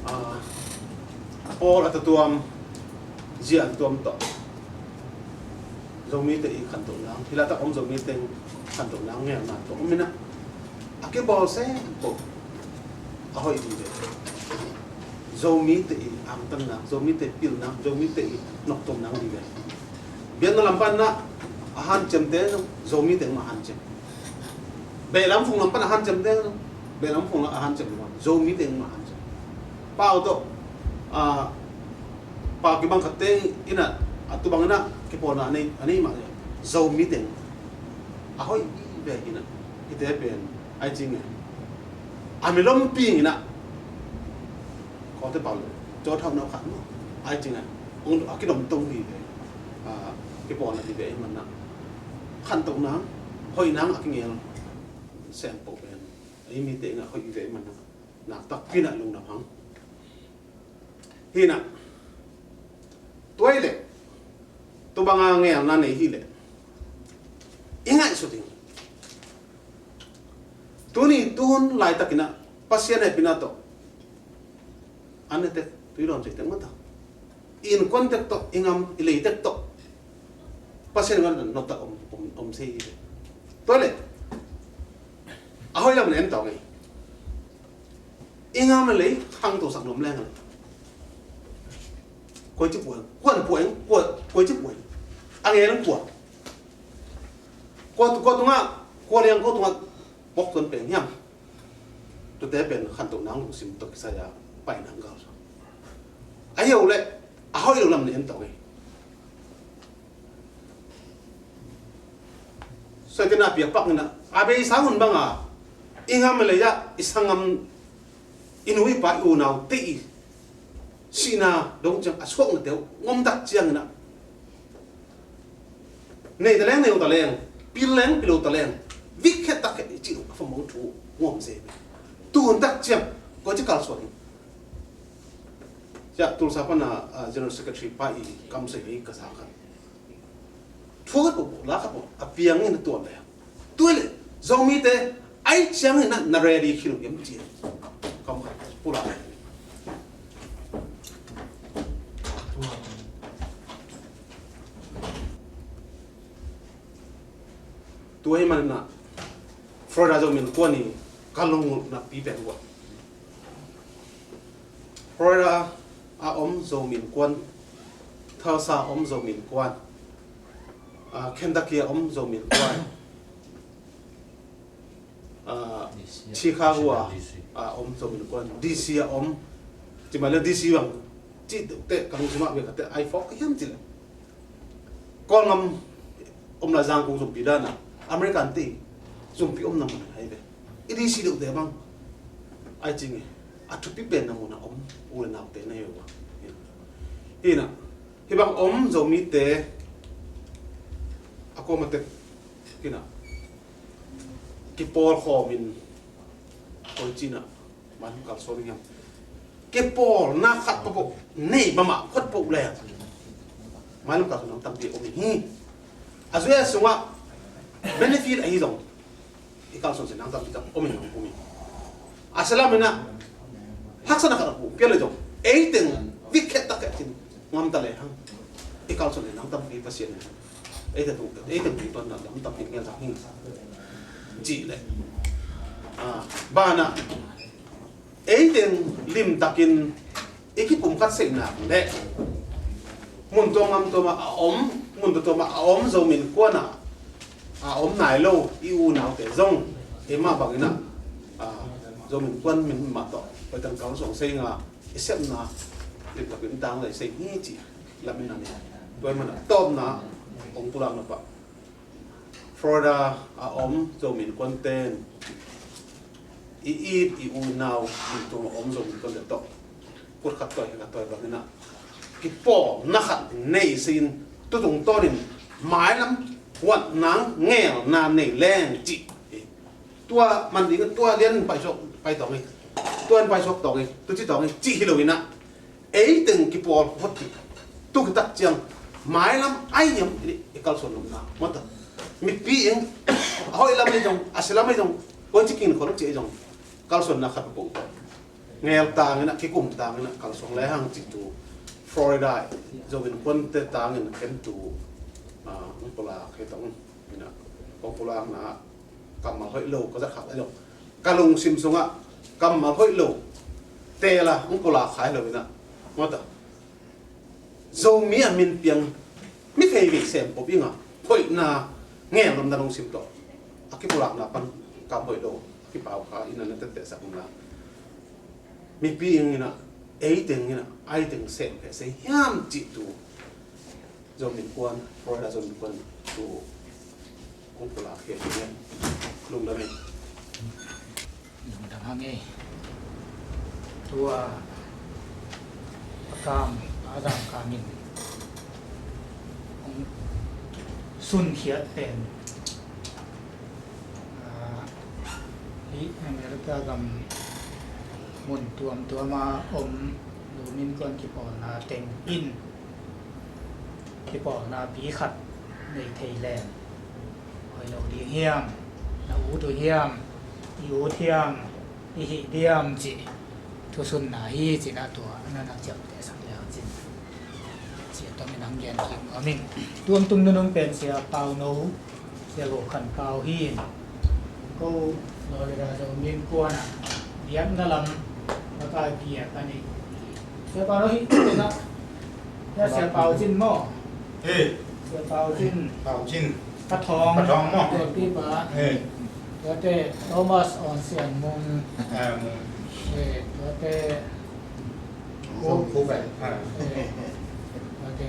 Ah, Paul a tatuam, zia a tatuam tawh Zomite i khantoh nang, hi laitak om Zomite khantoh nang ngelna tawh om in ah, a kibawl sem ko a hoih ding ve. Zomite i angtan nang, Zomite i pil nang, Zomite i noktom nang ding ve. Biakna lam pan ah a hanciamte Zomite mah hanciam. Beihlam phung lam pan a hanciamte, beihlam phung lam a hanciam, Zomite mah hanciam. Pau tawh, ah, pau kibang khatte in ah, a tu bang in ah kipawlna a nei, a nei mah le Zomite a hoih ve hi in ah, hite pen ai cing e, a mi lompi in ah, kawte pau le cawthau nau khat maw, ai cing e, ong a kidom tong hi ve. Ah, kipawlna hi ve i man ah, khantoh nang, hoih nang a kingel sem ko pen, ei mite in ah hoih ve i man ah, naktak pi in ah lungdam hang. Hi in ah, tua hi leh, tu bang a ngelna nei hi leh, i ngaihsut ding. Tuni tuhun laitak in ah Pasian hehpihna tawh, an ne tek, tui dawn cih tek mah ta, i innkuan tek tawh, i gam i lei tek tawh Pasian in ah noptak om, om, om se hi ve. Tua hi leh, a hoih lam na en tawh ngei. I gam le lei khangtosak nuam leng a, koici puang, kuan puang, kua, koici puang, a ngel kua, kua, kua tungah, kua liang kua tungah bok tuan peng hiam. Tuate pen khantoh nang lungsim tawh kisai a pai nang gal sa. A hi uh leh, a hoih lo lam na en tawh ngei. Soitin a piak pak in ah, a beisa hun bang a, i gam le lei ah, i sanggam, i nu i pa, i unaute i sihna dong ciang a suaknate uh ngom tak ciang in ah, nei ta leng, nei lo ta leng, pil leng, pil lo ta leng, vik khet tak khet i cih lo a famong thu ngom se. Tuhun tak ciang, koici kalsuan in. Sia Tulsa pan a, a, General Secretary pa i kam sei hi ka sa khat. Thu khat uh, la khat uh, a piang in a tuan le. Tua hi leh, Zomite, ai ciang in ah na ready khin uh hiam ci. Kam khat, pulak. Tua hi man in ah, Florida Zomi Innkuan i ka lungngulhna pi pen uh ah, Florida a om Zomi Innkuan, Tulsa a om Zomi Innkuan, ah, Kentucky a om Zomi Innkuan, ah, Chicago a, a om Zomi Innkuan, D C a om, ci mah le D C bang, ci deuh teh ka lungsim ah ve khat teh, ai phawk hiam cih leh, Kawlgam om la Zangkong zumpi dan a, American te zumpi omna mun hi ve. I D C deuhte bang, ai cing e, a thupi penna mun a om u le naute na hi uh a. Hi in ah, hih bang om Zomite a kuamah tek in ah, kipawl khawm in, koici in ah, man kalsuan hiam. Kipawlna khat peuhpeuh nei mahmah khat peuh leh, mailam kalsuan nang tampi om hi. A zui a sungah benefit ahi zong, i kalsuan sin nang tampi tam om hi, om hi. A sia lam in ah, haksatna khat a pia leh zong, ei teng vik khet tak khet cin ngam ta lehang, i kalsuan sin nang tampi Pasian in ei teng, ei teng tui tuan nang tampi ngel tak hi. Cih leh, ah, banah, ei teng limtakin i kipumkhat seihna le mun tuam gam tuam ah a om, mun tuam tuam ah a om, Zomi Innkuan ah a om nai lo i unaute zong, eimah bangin ah, ah, Zomi Innkuan min mah tawh, hoihtak kalsuan seng a, i sepna limtakin tang lai seng hi cih lamen a ni. Tua ahih manin a tawpna hong pulakna pah, Florida a om Zomi Innkuante in i it i unau mun tuam a om Zomi Innkuante tawh, kut khat tawi, khat tawi bangin ah, kipawlna khat nei se in, tu tungtawnin mailam huatna, ngelna nei leng cih. Tua man ding, tua lian paisuak, pai tawng hi. Tua in paisuak tawng hi, tu ci tawng hi, cih hi lo in ah, ei teng kipawl phot hi. Tu kitak ciang mailam ai hiam i kalsuan nopna, mawtaw, mipi in a hoih lam ahi zong, a sia lam ahi zong, koici kingin khol ci ahi zong, kalsuanna khat peuh, ngel tangin ah, kikum tangin ah kalsuan lehang cih tu, Florida Zomi Innkuante tangin ken tu, ah, Pulak hi tong ina, kong pulakna kammal hoih lo ka zat khak lo, ka lungsim sungah kammal hoih lo tela hong pulak khai lo ina, mawta Zomi a min piang mi thei vei sem pop inga, hoihna ngelnopna lungsim tawh a kipulakna pan kam hoih lo a kipau kha ina na tette sak umla mipi ing ina, ei teng ina, ai teng sem phe sei hiam cih tu Zomi Innkuan, Florida Zomi Innkuan tu kong pulak khia ina, lungdam ing. Lungdam hang ei. Tua a kam a zam kamin hong sunkhiat pen, ah, hi America gam mun tuamtuama om Zomi Innkuan kipawlna teng in kipawlna pi khat nei thei leng hoih lo ding hiam, na ut uh hiam, i ut hiam, i hih diam cih thusunna hi cina tua na na ciamteh sak leu cin. Sia tawm in hong gen kik nuam ing. Tuamtum nunung pen Sia Pau No, Sia Lo Khan Pau hi. Ko Florida Zomi Innkuan ah biakna lam na kai piak a nih. Sia Pau No hi, tua na, ya Sia Pau Cin maw? Sia Pau Cin. Pau Cin. Ka Thawng. Ka Thawng maw? Tua pipa. Tuate Thomas On Sian Mung. Mung. Tuate Ko Ko Bai. Tuate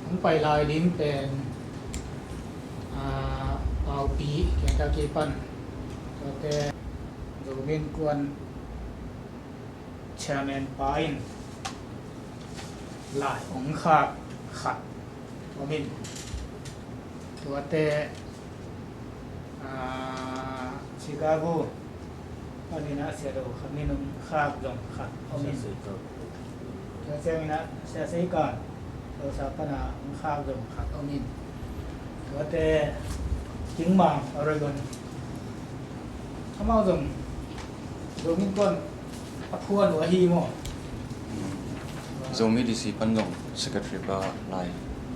hong pai lai ding pen, ah, Pau Pi, Kentucky pan. Tuate Zomi Innkuan chairman pa in lai hong khak khat om in, tuate, ah, Chicago panin ah Sia Do Kham in hong khak zong khat om in, tua ciangin ah Sia Sei Kan Tulsa pan ah hong khak zong khat om in, tuate King Mang Oregon, amau zong Zomi Innkuan a phuan uh ahi maw? Zomi D C pan zong secretary pa lai.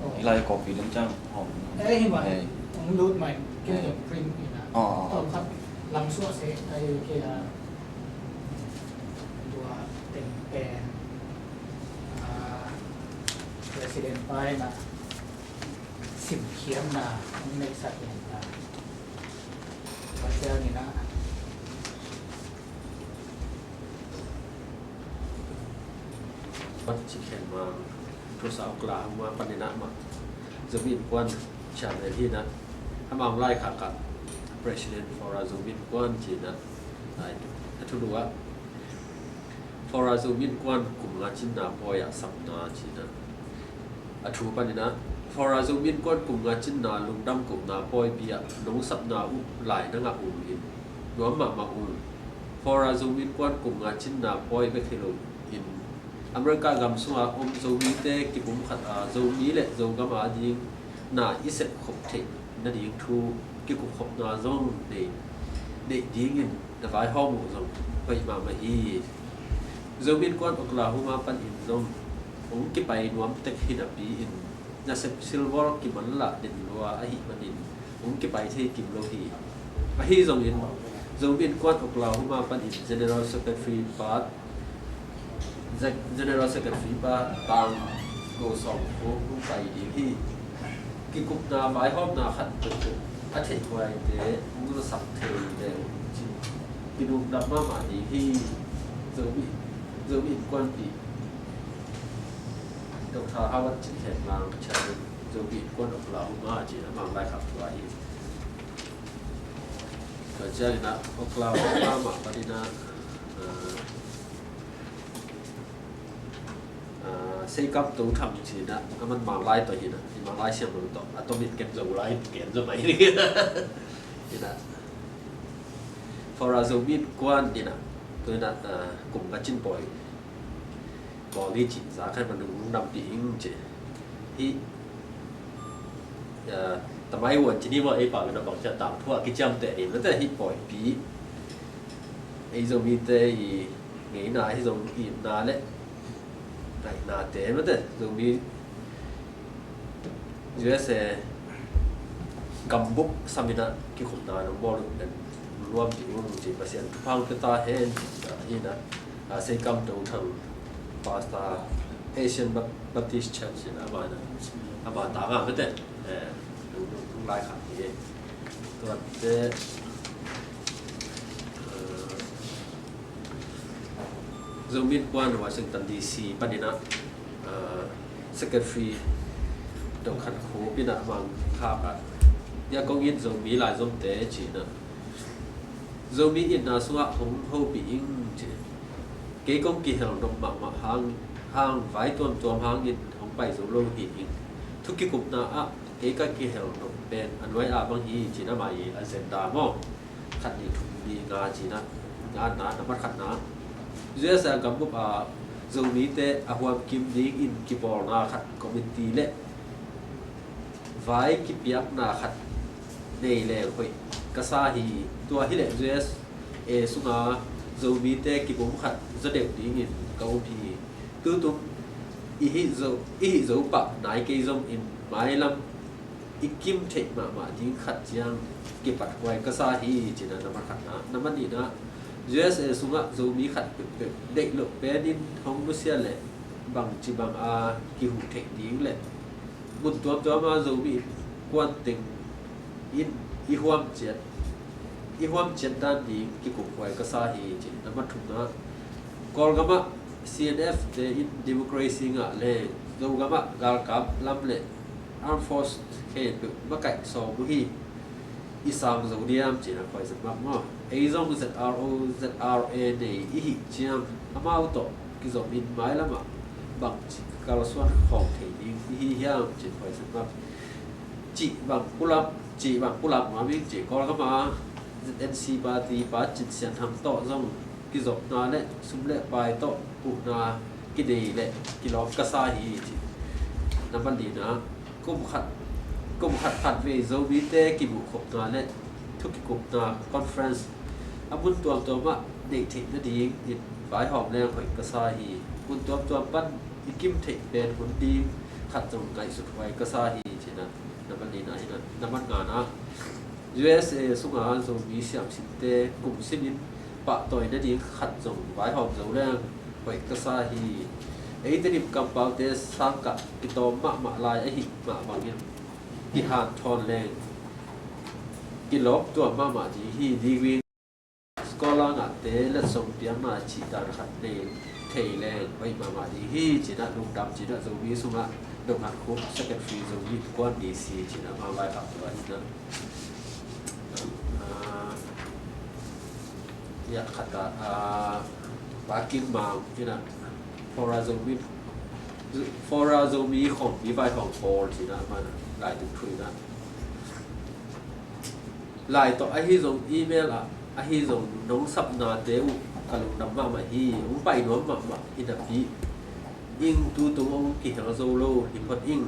Hi lai copy ding ciang hawm. Eh, hi mai. Hong lut mai. Ken zong print ina. Tawm khat lam suah seh ahi kei a. Tua teng pen, ah, president pa ina simkhiatna hong neihsak ina. Tua ciangin ah Tua ci khen ma Tulsa Oklahoma panin ah mah Zomi Innkuan chairman hi ina, amah hong lai khak ah President Florida Zomi Innkuan ci ina, a thulu ah Florida Zomi Innkuan kum nga cinna pawi ah sapna ci ina, a thu panin ah Florida Zomi Innkuan kum nga cinna lungdam kohna pawipi ah nong sapna uh lai na ngah uh in nuam mahmah uh. Florida Zomi Innkuan kum nga cinna pawi bek hi lo in America gam sunga om Zomite kipumkhat a Zomi le Zogam a ding na i sepkhop theih nading thu kikupkhopna zong nei, neih dingin na vaihawm uh zong hoih mahmah hi. Zomi Innkuan Oklahoma panin zong hong kipai nuam tek hi napi-in nasep silvol kimanlah den lua ahih manin hong kipai thei kim lo hi. Ahi zongin Zomi Innkuan Oklahoma panin General Secretary pa, General Secretary pa Tang Go Sawng Khuang hong pai ding hi. Kikupna vaihawmna khat peuhpeuh a theihhuaite hong zasak thei leh uh cin kinukdam mahmah ding hi. Zomi, Zomi Innkuanpih Doctor Howard Cin Khen Mang, Chairman Zomi Innkuan Oklahoma ci-in a mang laikhak tua hi. Tua ciangin ah Oklahoma mah panin ah, ah, ah, Seikam To Thang ci-in ah, a man Manglai tawh hi-in ah, i Manglai siam lo tawh a tomin kem zo lai ken zo mai ding. Hi-in ah Florida Zomi Innkuan in ah, tu-in ah, ah, kum nga cin pawi bawl hi ci, za khat ma nung nung nampi ing ci. Hih, ah, tamai wan ci ni maw, ei pau in ah bang ci a tangthu a kiciamteh ding mate, hih pawipi ei Zomite i ngeina, hih zong itna le ngaihnate mate, Zomi U S A Gambup summit ah kikhopna nong bawl uh pen nuam ding ung ci, Pasian thupha hong pia ta hen ci. Hi na, a, Seikam Dong Thang, Pastor, Asian Bap-, Baptist Church in a, ama na, ama ta nga mete, eh, nong, nong, nong lai khat hi. Tuate, eh, Zomi Innkuan Washington D C panin ah, ah, Secretary Dong Khan Khup in ah, Mang Khak ah, ya kong it Zomi laizomte ci-in ah, Zomi itna sungah hong hopih ing ci. Kei kong kihel nop mahmah hang, hang vai tuamtuam hangin hong pai zo lo hi ing. Thu kikupna ah kei ka kihel nop pen a nuai a bang hi ci-in amah i agenda maw. Khat, nih, thum, li, nga ci-in ah, nga na, nambat khatna, U S A gambup a Zomite a huamkim dingin kibawlna khat, committee le vai kipiakna khat nei leng hoih ka sa hi. Tua hileh U S A sunga Zomite kibum khat zaw deuh dingin ka um hi. Tutung i hih zo, i hih zo pah nai kei zongin mailam i kim theih mahmah ding khat ciang kipathuai ka sa hi ci-in ah nambat khatna. Nambat nihna, U S A sungah Zomi khat peuhpeuh deih loh penin hong nusia leh bangci bang a kihuh theih ding le mun tuamtuam a Zomi innkuan teng in i huam ciat, i huam ciat dan ding kikuphuai ka sa hi ci. Nambat thumna, Kawlgam ah C N F te in democracy ngah leng Zogam ah galkap lam le armed force khempeuh makaih sawm uh hi. I sang zo diam ci-in ah khuaizat mah maw. Ei zong Z R O, Z R A nei i hih ciang amau tawh kizopin mailam ah bangci kalsuan khawm thei ding i hi hiam ci-in khuaizat mah. Cih bang pulak, cih bang pulak nuam ing ci. Kawlgam a Z N C party pa Cin Sian Thang tawh zong kizopna le sum le pai tawh huhna kinei le kilawm ka sa hi ci. Nambat lina, kum khat, kum khat khat vei Zomite kimuhkhopna le thu kikupna conference a mun tuamtuam ah neih theih nadingin vaihawm leng hoih ka sa hi. Mun tuamtuam pan i kim theih pen hun ding khat zong ngaihsut huai ka sa hi ci-in ah nambat lina hi. Nambat ngana, U S A sunga Zomi siamsinte kum simin pahtawi nading khat zong vaihawm zo leng hoih ka sa hi. Ei Tedim kampaute sangkah kitawm mahmah lai ahih mah bangin kihanthawn leng kilawm tuam mahmah ding hi. Degree, scholar ngahte letsong piakna cih dan khat nei thei leng hoih mahmah ding hi ci-in ah lungdam ci-in ah Zomi sungah Dong Khan Khup, Secretary Zomi Innkuan D C ci-in ah amah vaikhak tua hi na. Ah, ya khat ah, ah, Pa Kim Mang in ah Fora Zomi, Fora Zomi Khawmpi Vaihawm Pawl ci-in ah amah laituk thu in ah, lai tawh ahi zong email ah ahi zong nong sapnate uh ka lungdam mahmah hi. Hong pai nuam mahmah hi napi ing, tutung hong kihel zo lo hi phot ing.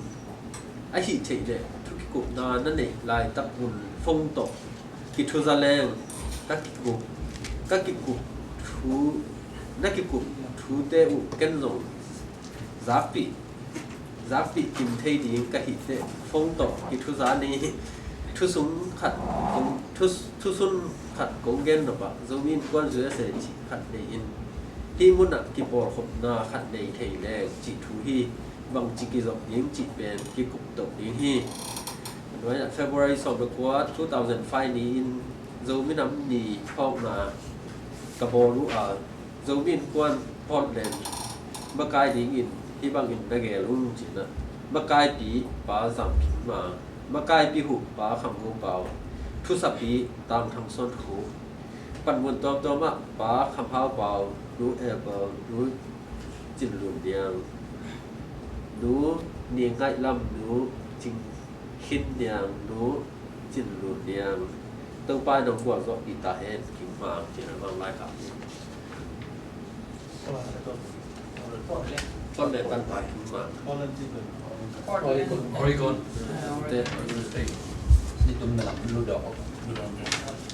Ahih theih leh thu kikupna na neih laitak un phone tawh kithuza leng ka kikup, ka kikup thu, na kikup thute uh ken zong zakpih, zakpih kim thei ding ka hih teh phone tawh kithuza ni. Thusung khat kong, thu, thusun khat kong gen nop ah Zomi Innkuan U S A cih khat nei in hih munah kipawlkhopna khat nei thei leng cih thu hi. Bangci kizop ding cih pen kikup toh ding hi. Nuai ah February sawm le kua, two thousand five ni-in Zomi Nam Ni phawkna ka bawl uh a, Zomi Innkuan Portland makai dingin hih bangin na gel ung ci-in ah, makaipi Pa Zam Khin Mang, makaipi huh Pa Kham Go Pau, thusapi Tang Thang Suan Khup, panmun tuamtuam ah Pa Kham Hau Pau, Nu Apple, Nu Cin Lun Niang, Nu Ni Ngaih Lam, Nu Cing Khin Niang, Nu Cin Lun Niang, Topa in nong gualzawhpih ta hen. Khin Mang ci-in ah amah vaikhak hi. Portland pan Pa Khin Mang. Oregon. Oregon. Te, Oregon State. Ni tum na lam lu dok, lu dok.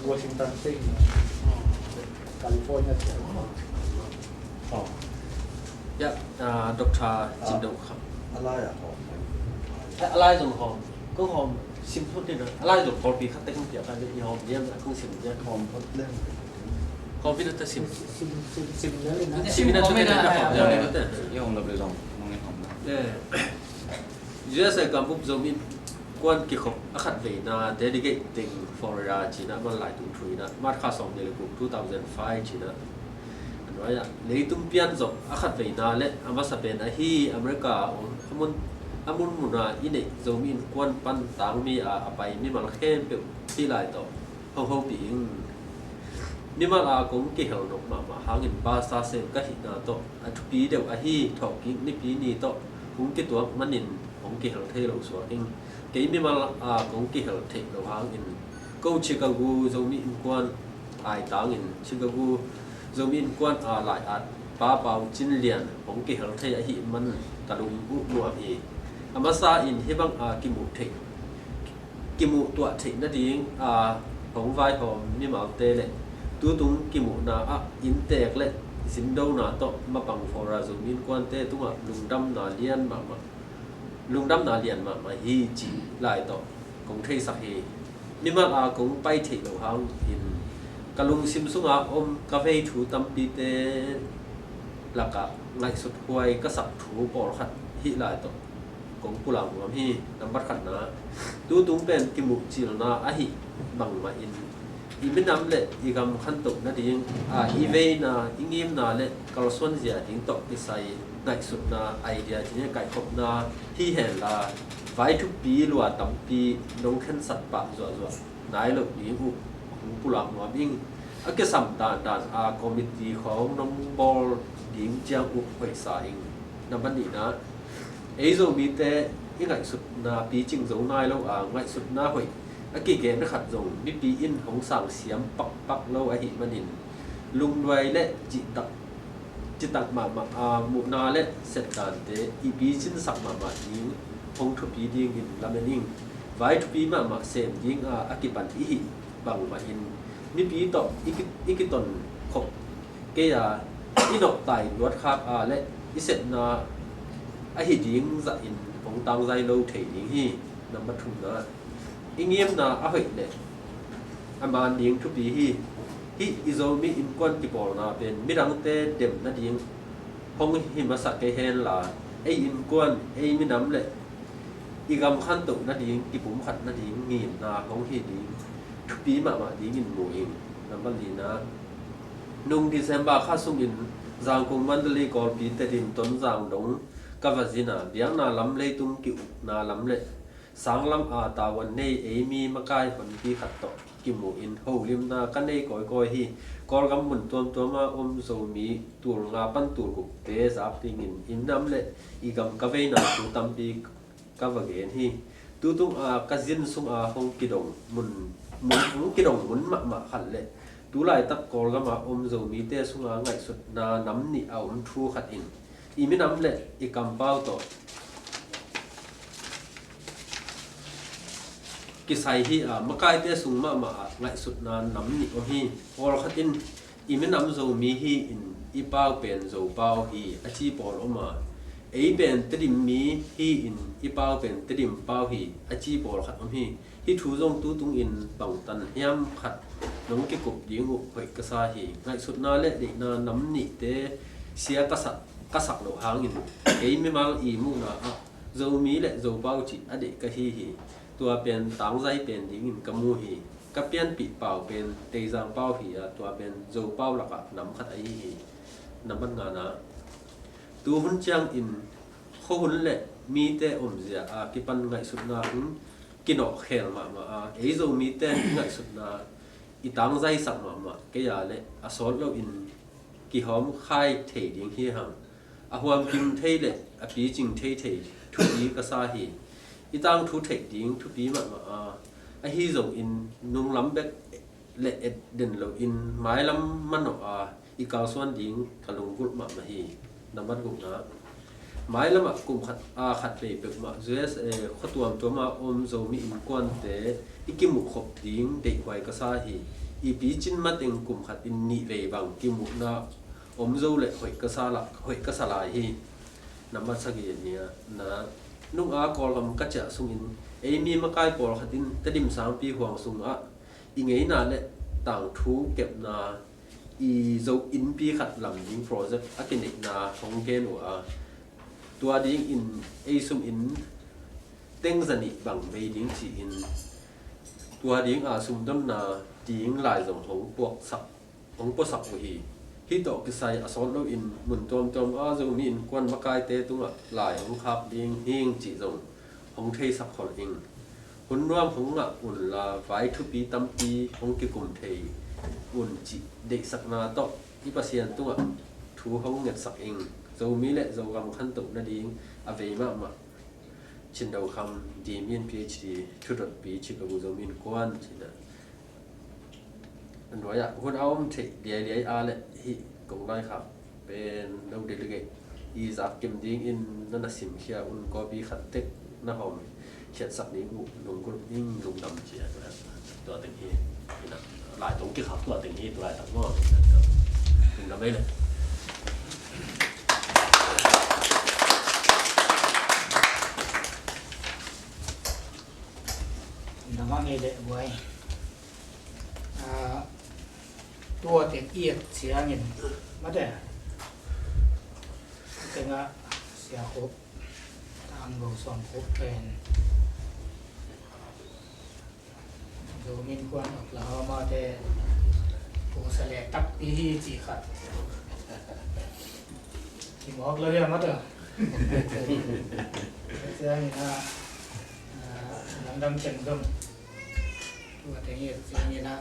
Washington State. California State. Oh. Ya, ah, Doctor Cin Dong Kham. A lai ah hawm. A lai zong hawm. Kong hawm. Sim phot ni na, a lai zong Kawlpi khat te kong piak a, i hawm liam a kong sim liam. Hawm phot liam. Kawlpi na ta sim. Sim, sim, sim liam na. Sim na ta sim liam na. I hawm lo le zong, mong i hawm na. Eh, U S A gambup Zomi Innkuan kikhop a khat veina, Delegating Forum cih na, man lai tung thui na, March kha sawm ni le guk, two thousand five cih na. A nuai ah, leitung pian zawh a khat veina le a masa pen ahi America om a mun, a mun muna i neih Zomi Innkuan pan tangmi a a pai mimal khempeuh hih lai tawh ho hopih ing. Mimal a kong kihel nop mahmah hangin basa sem ka hihna tawh a thupi deuh ahi thawhkik Nipi ni tawh kong kituak manin hong kihel thei lo suak ing. Kei mimal a kong kihel theih lo hangin ko Chicago Zomi Innkuan ai tangin Chicago Zomi Innkuan a lai at Pa Pau Cin Lian hong kihel thei ahih man ka lung uh nuam hi. A masa in hih bang a kimuh theih, kimuh tuah theih nading a hong vaihawm mimalte le tutung kimuhna ah inntek le zindona tawh mapang Forum Zomi Innkuante tungah lungdamna lian mahmah, lungdamna lian mahmah hi cih lai tawh kong theisak hi. Mimal a kong pai theih lo hangin ka lungsim sunga om ka vei thu tampite lakah ngaihsut huai ka sak thu pawlkhat hih lai tawh kong pulak nuam hi. Nambat khatna, tutung pen kimuh cilna ahi bangmahin i minam le i gam khantoh nading a i veina, i ngimna le kalsuanzia ding tawh kisai ngaihsutna, idea, cih ni, kaihkhopna hi henla, vai thupi lua tampi nong khensat pah zuahzuah nai loh ding uh hong pulak nuam ing. A kisam dandan a committee khawng nong bawl ding ciang uh hoihsa ing. Nambat nihna, ei Zomite i ngaihsutna picing zo nai lo a, ngaihsutna hoih a kigen khat zong mipi in hong sang siam pakpak lo ahih manin, lungduai le cihtak, citak mahmah a muhna le setdante i picinsak mahmah ding hong thupi dingin lamen ing. Vai thupi mahmah sem ding a a kipan i hih bangmahin mipi tawh i ki, i kiton khop kei a, i noktai luatkhak a le i sepna ahi ding zahin hong tangzai lo thei ding hi. Nambat thumna, i ngimna a hoih le a man ding thupi hi. Hih i Zomi Innkuan kipawlna pen midangte dem nading hong hi masa kei henla, ei innkuan, ei minam le i gam khantoh nading, kipumkhat nading ngimna hong hi ding thupi mahmah dingin mu ing. Nambat lina, nung December kha sungin Zangkong, Mandalay, Kawlpi, Tedim, Tonzang dong ka va zin a, biakna lam, leitung ki-ukna lam le sanglam a tavuan nei ei mi makai honpi khat tawh kimu in holimna ka nei kawikawi hi. Kawlgam mun tuamtuam a om Zomi tul nga pan tul gukte zak dingin i nam le i gam ka veina thu tampi ka va gen hi. Tutung a ka zin sung a hong kidong mun, mun, hong kidong mun mahmah khat le tulaitak Kawlgam a om Zomite sunga ngaihsutna nam nih a om thu khat in i minam le i kampau tawh kisai hi a, makaite sung mahmah ah ngaihsutna nam nih om hi. Pawlkhat in i minam Zomi hi in i pau pen Zopau hi a ci pawl om a, ei pen Tedim mi hi in i pau pen Tedim pau hi a ci pawlkhat om hi. Hih thu zong tutung in bangtan hiam khat nong kikup ding uh hoih ka sa hi. Ngaihsutna le deihna nam nihte sia ka sak, ka sak loh hangin kei mimal i muhna ah Zomi le Zopau cih a deih ka hi hi. Tua pen tangzai pen dingin ka mu hi. Ka pianpih pau pen Teizang pau hi a, tua pen Zopau lakah nam khat ahi hi. Nambat ngana, tuhun ciangin khuahun le mite omzia a kipan ngaihsutna hong kinawhkhel mahmah a, ei Zomite ngaihsutna i tangzaisak mahmah kei a le a sawt loin kihawm khai thei ding hi hang. A huamkim thei le a picing thei thei thupi ka sa hi. I tangthu theih ding thupi mahmah a, ahi zongin nunglam bek le et den loin mailam manawh a i kalsuan ding ka lunggulh mahmah hi. Nambat gukna, mailamah kum khat a khat vei peuhmah U S A khua tuamtuam a om Zomi innkuante i kimuhkhop ding deihhuai ka sa hi. I picin mateng kum khat in nih vei bang kimuhna om zo le hoih ka sa la, hoih ka sa lai hi. Nambat sagihna, nung a Kawlgam ka ciah sungin Ei mi makai pawlkhat in Tedim sangpi huang sungah i ngeina le tangthu kepna i Zo innpi khat lam ding project a kineihna hong gen uh a, tua dingin ei sum in teng zanih bang bei ding ci-in tua dinga sumdonna ding lai zong hong puaksak hong puasak uh hi. Hih tawh kisai a sawt loin mun tuamtuam a Zomi Innkuan makaite tungah lai hong khak ding hing cih zong hong theisak khol ing. Hun nuam hong ngah unla vai thupi tampi hong kikum thei un cih deihsakna tawh i Pasian tungah thu hong ngetsak ing. Zomi le Zogam khantoh nading a vei mahmah Chin Do Kham, D Min P H D, thudotpi Chicago Zomi Innkuan cihna a nuai-ah hun a om theih liailiai a le hih kong laikhak pen no delegate i zak kim dingin na na simkhia un copy khat tek na hawm khiatsak ding uh lunggulh ding lungdam ci a tua teng hi. Lai tong kikhak tua teng hi tua laitak maw? Lungdam ei le. Lungdam ei le buai. Ah, tua teng i et ciangin mate tengah Sia Khup, Tanggo Suang Khup pen Zomi Innkuan Oklahoma te pusa le takpi hi ci khat kimawk lo hiam a tua ciangin a, ah, dangdang teng zong tua teng i et ciangin a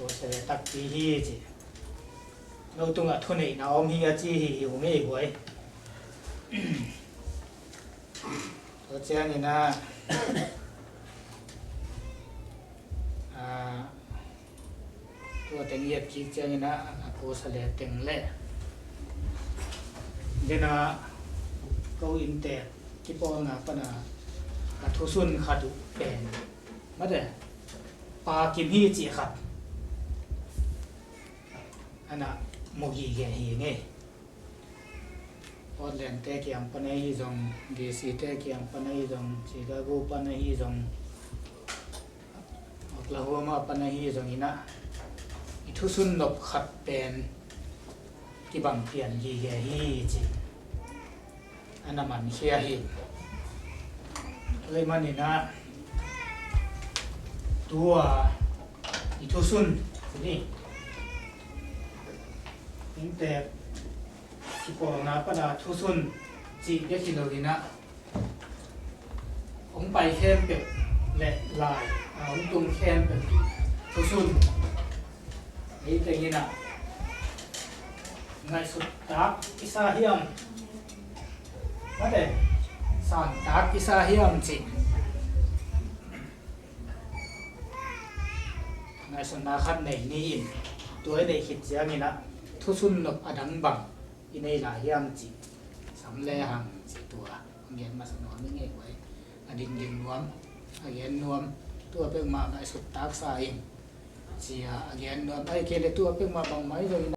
pusa le takpi hi ci. No tungah thuneihna om hi a ci hi hi uh ngei buai. Tua ciangin a, a, tua teng i et kik ciangin a, a pusa le teng le dena ko innte kipawlna pana a thusun khat uh pen mate Pa Kim hi cih khat ana mu gige hi ngei. Portland te kiang pana hi zong, D C te kiang pana hi zong, Chicago pana hi zong, Oklahoma pana hi zong ina i thusun nop khat pen kibang pian gige hi ci ana mankhia hi. Tua hi manin a tua i thusun ni innte kipawlna pana thusun cih bek hi lo ina hong pai khempeuh le lai a hong tung khempeuh thusun ei teng ina ngaihsut tak i sa hiam? Mate, sang tak i sa hiam cih ngaihsutna khat nei ni in tua i neih khit ciangin a thusun nop a dang bang i nei lai hiam cih sam le hang cih tua a gen masa nuam i ngei buai. A dingding nuam, a gen nuam, tua pek mah ngaihsut tak sa in cia a gen nuam. Ai kei le tua pek mah bangmah i lo in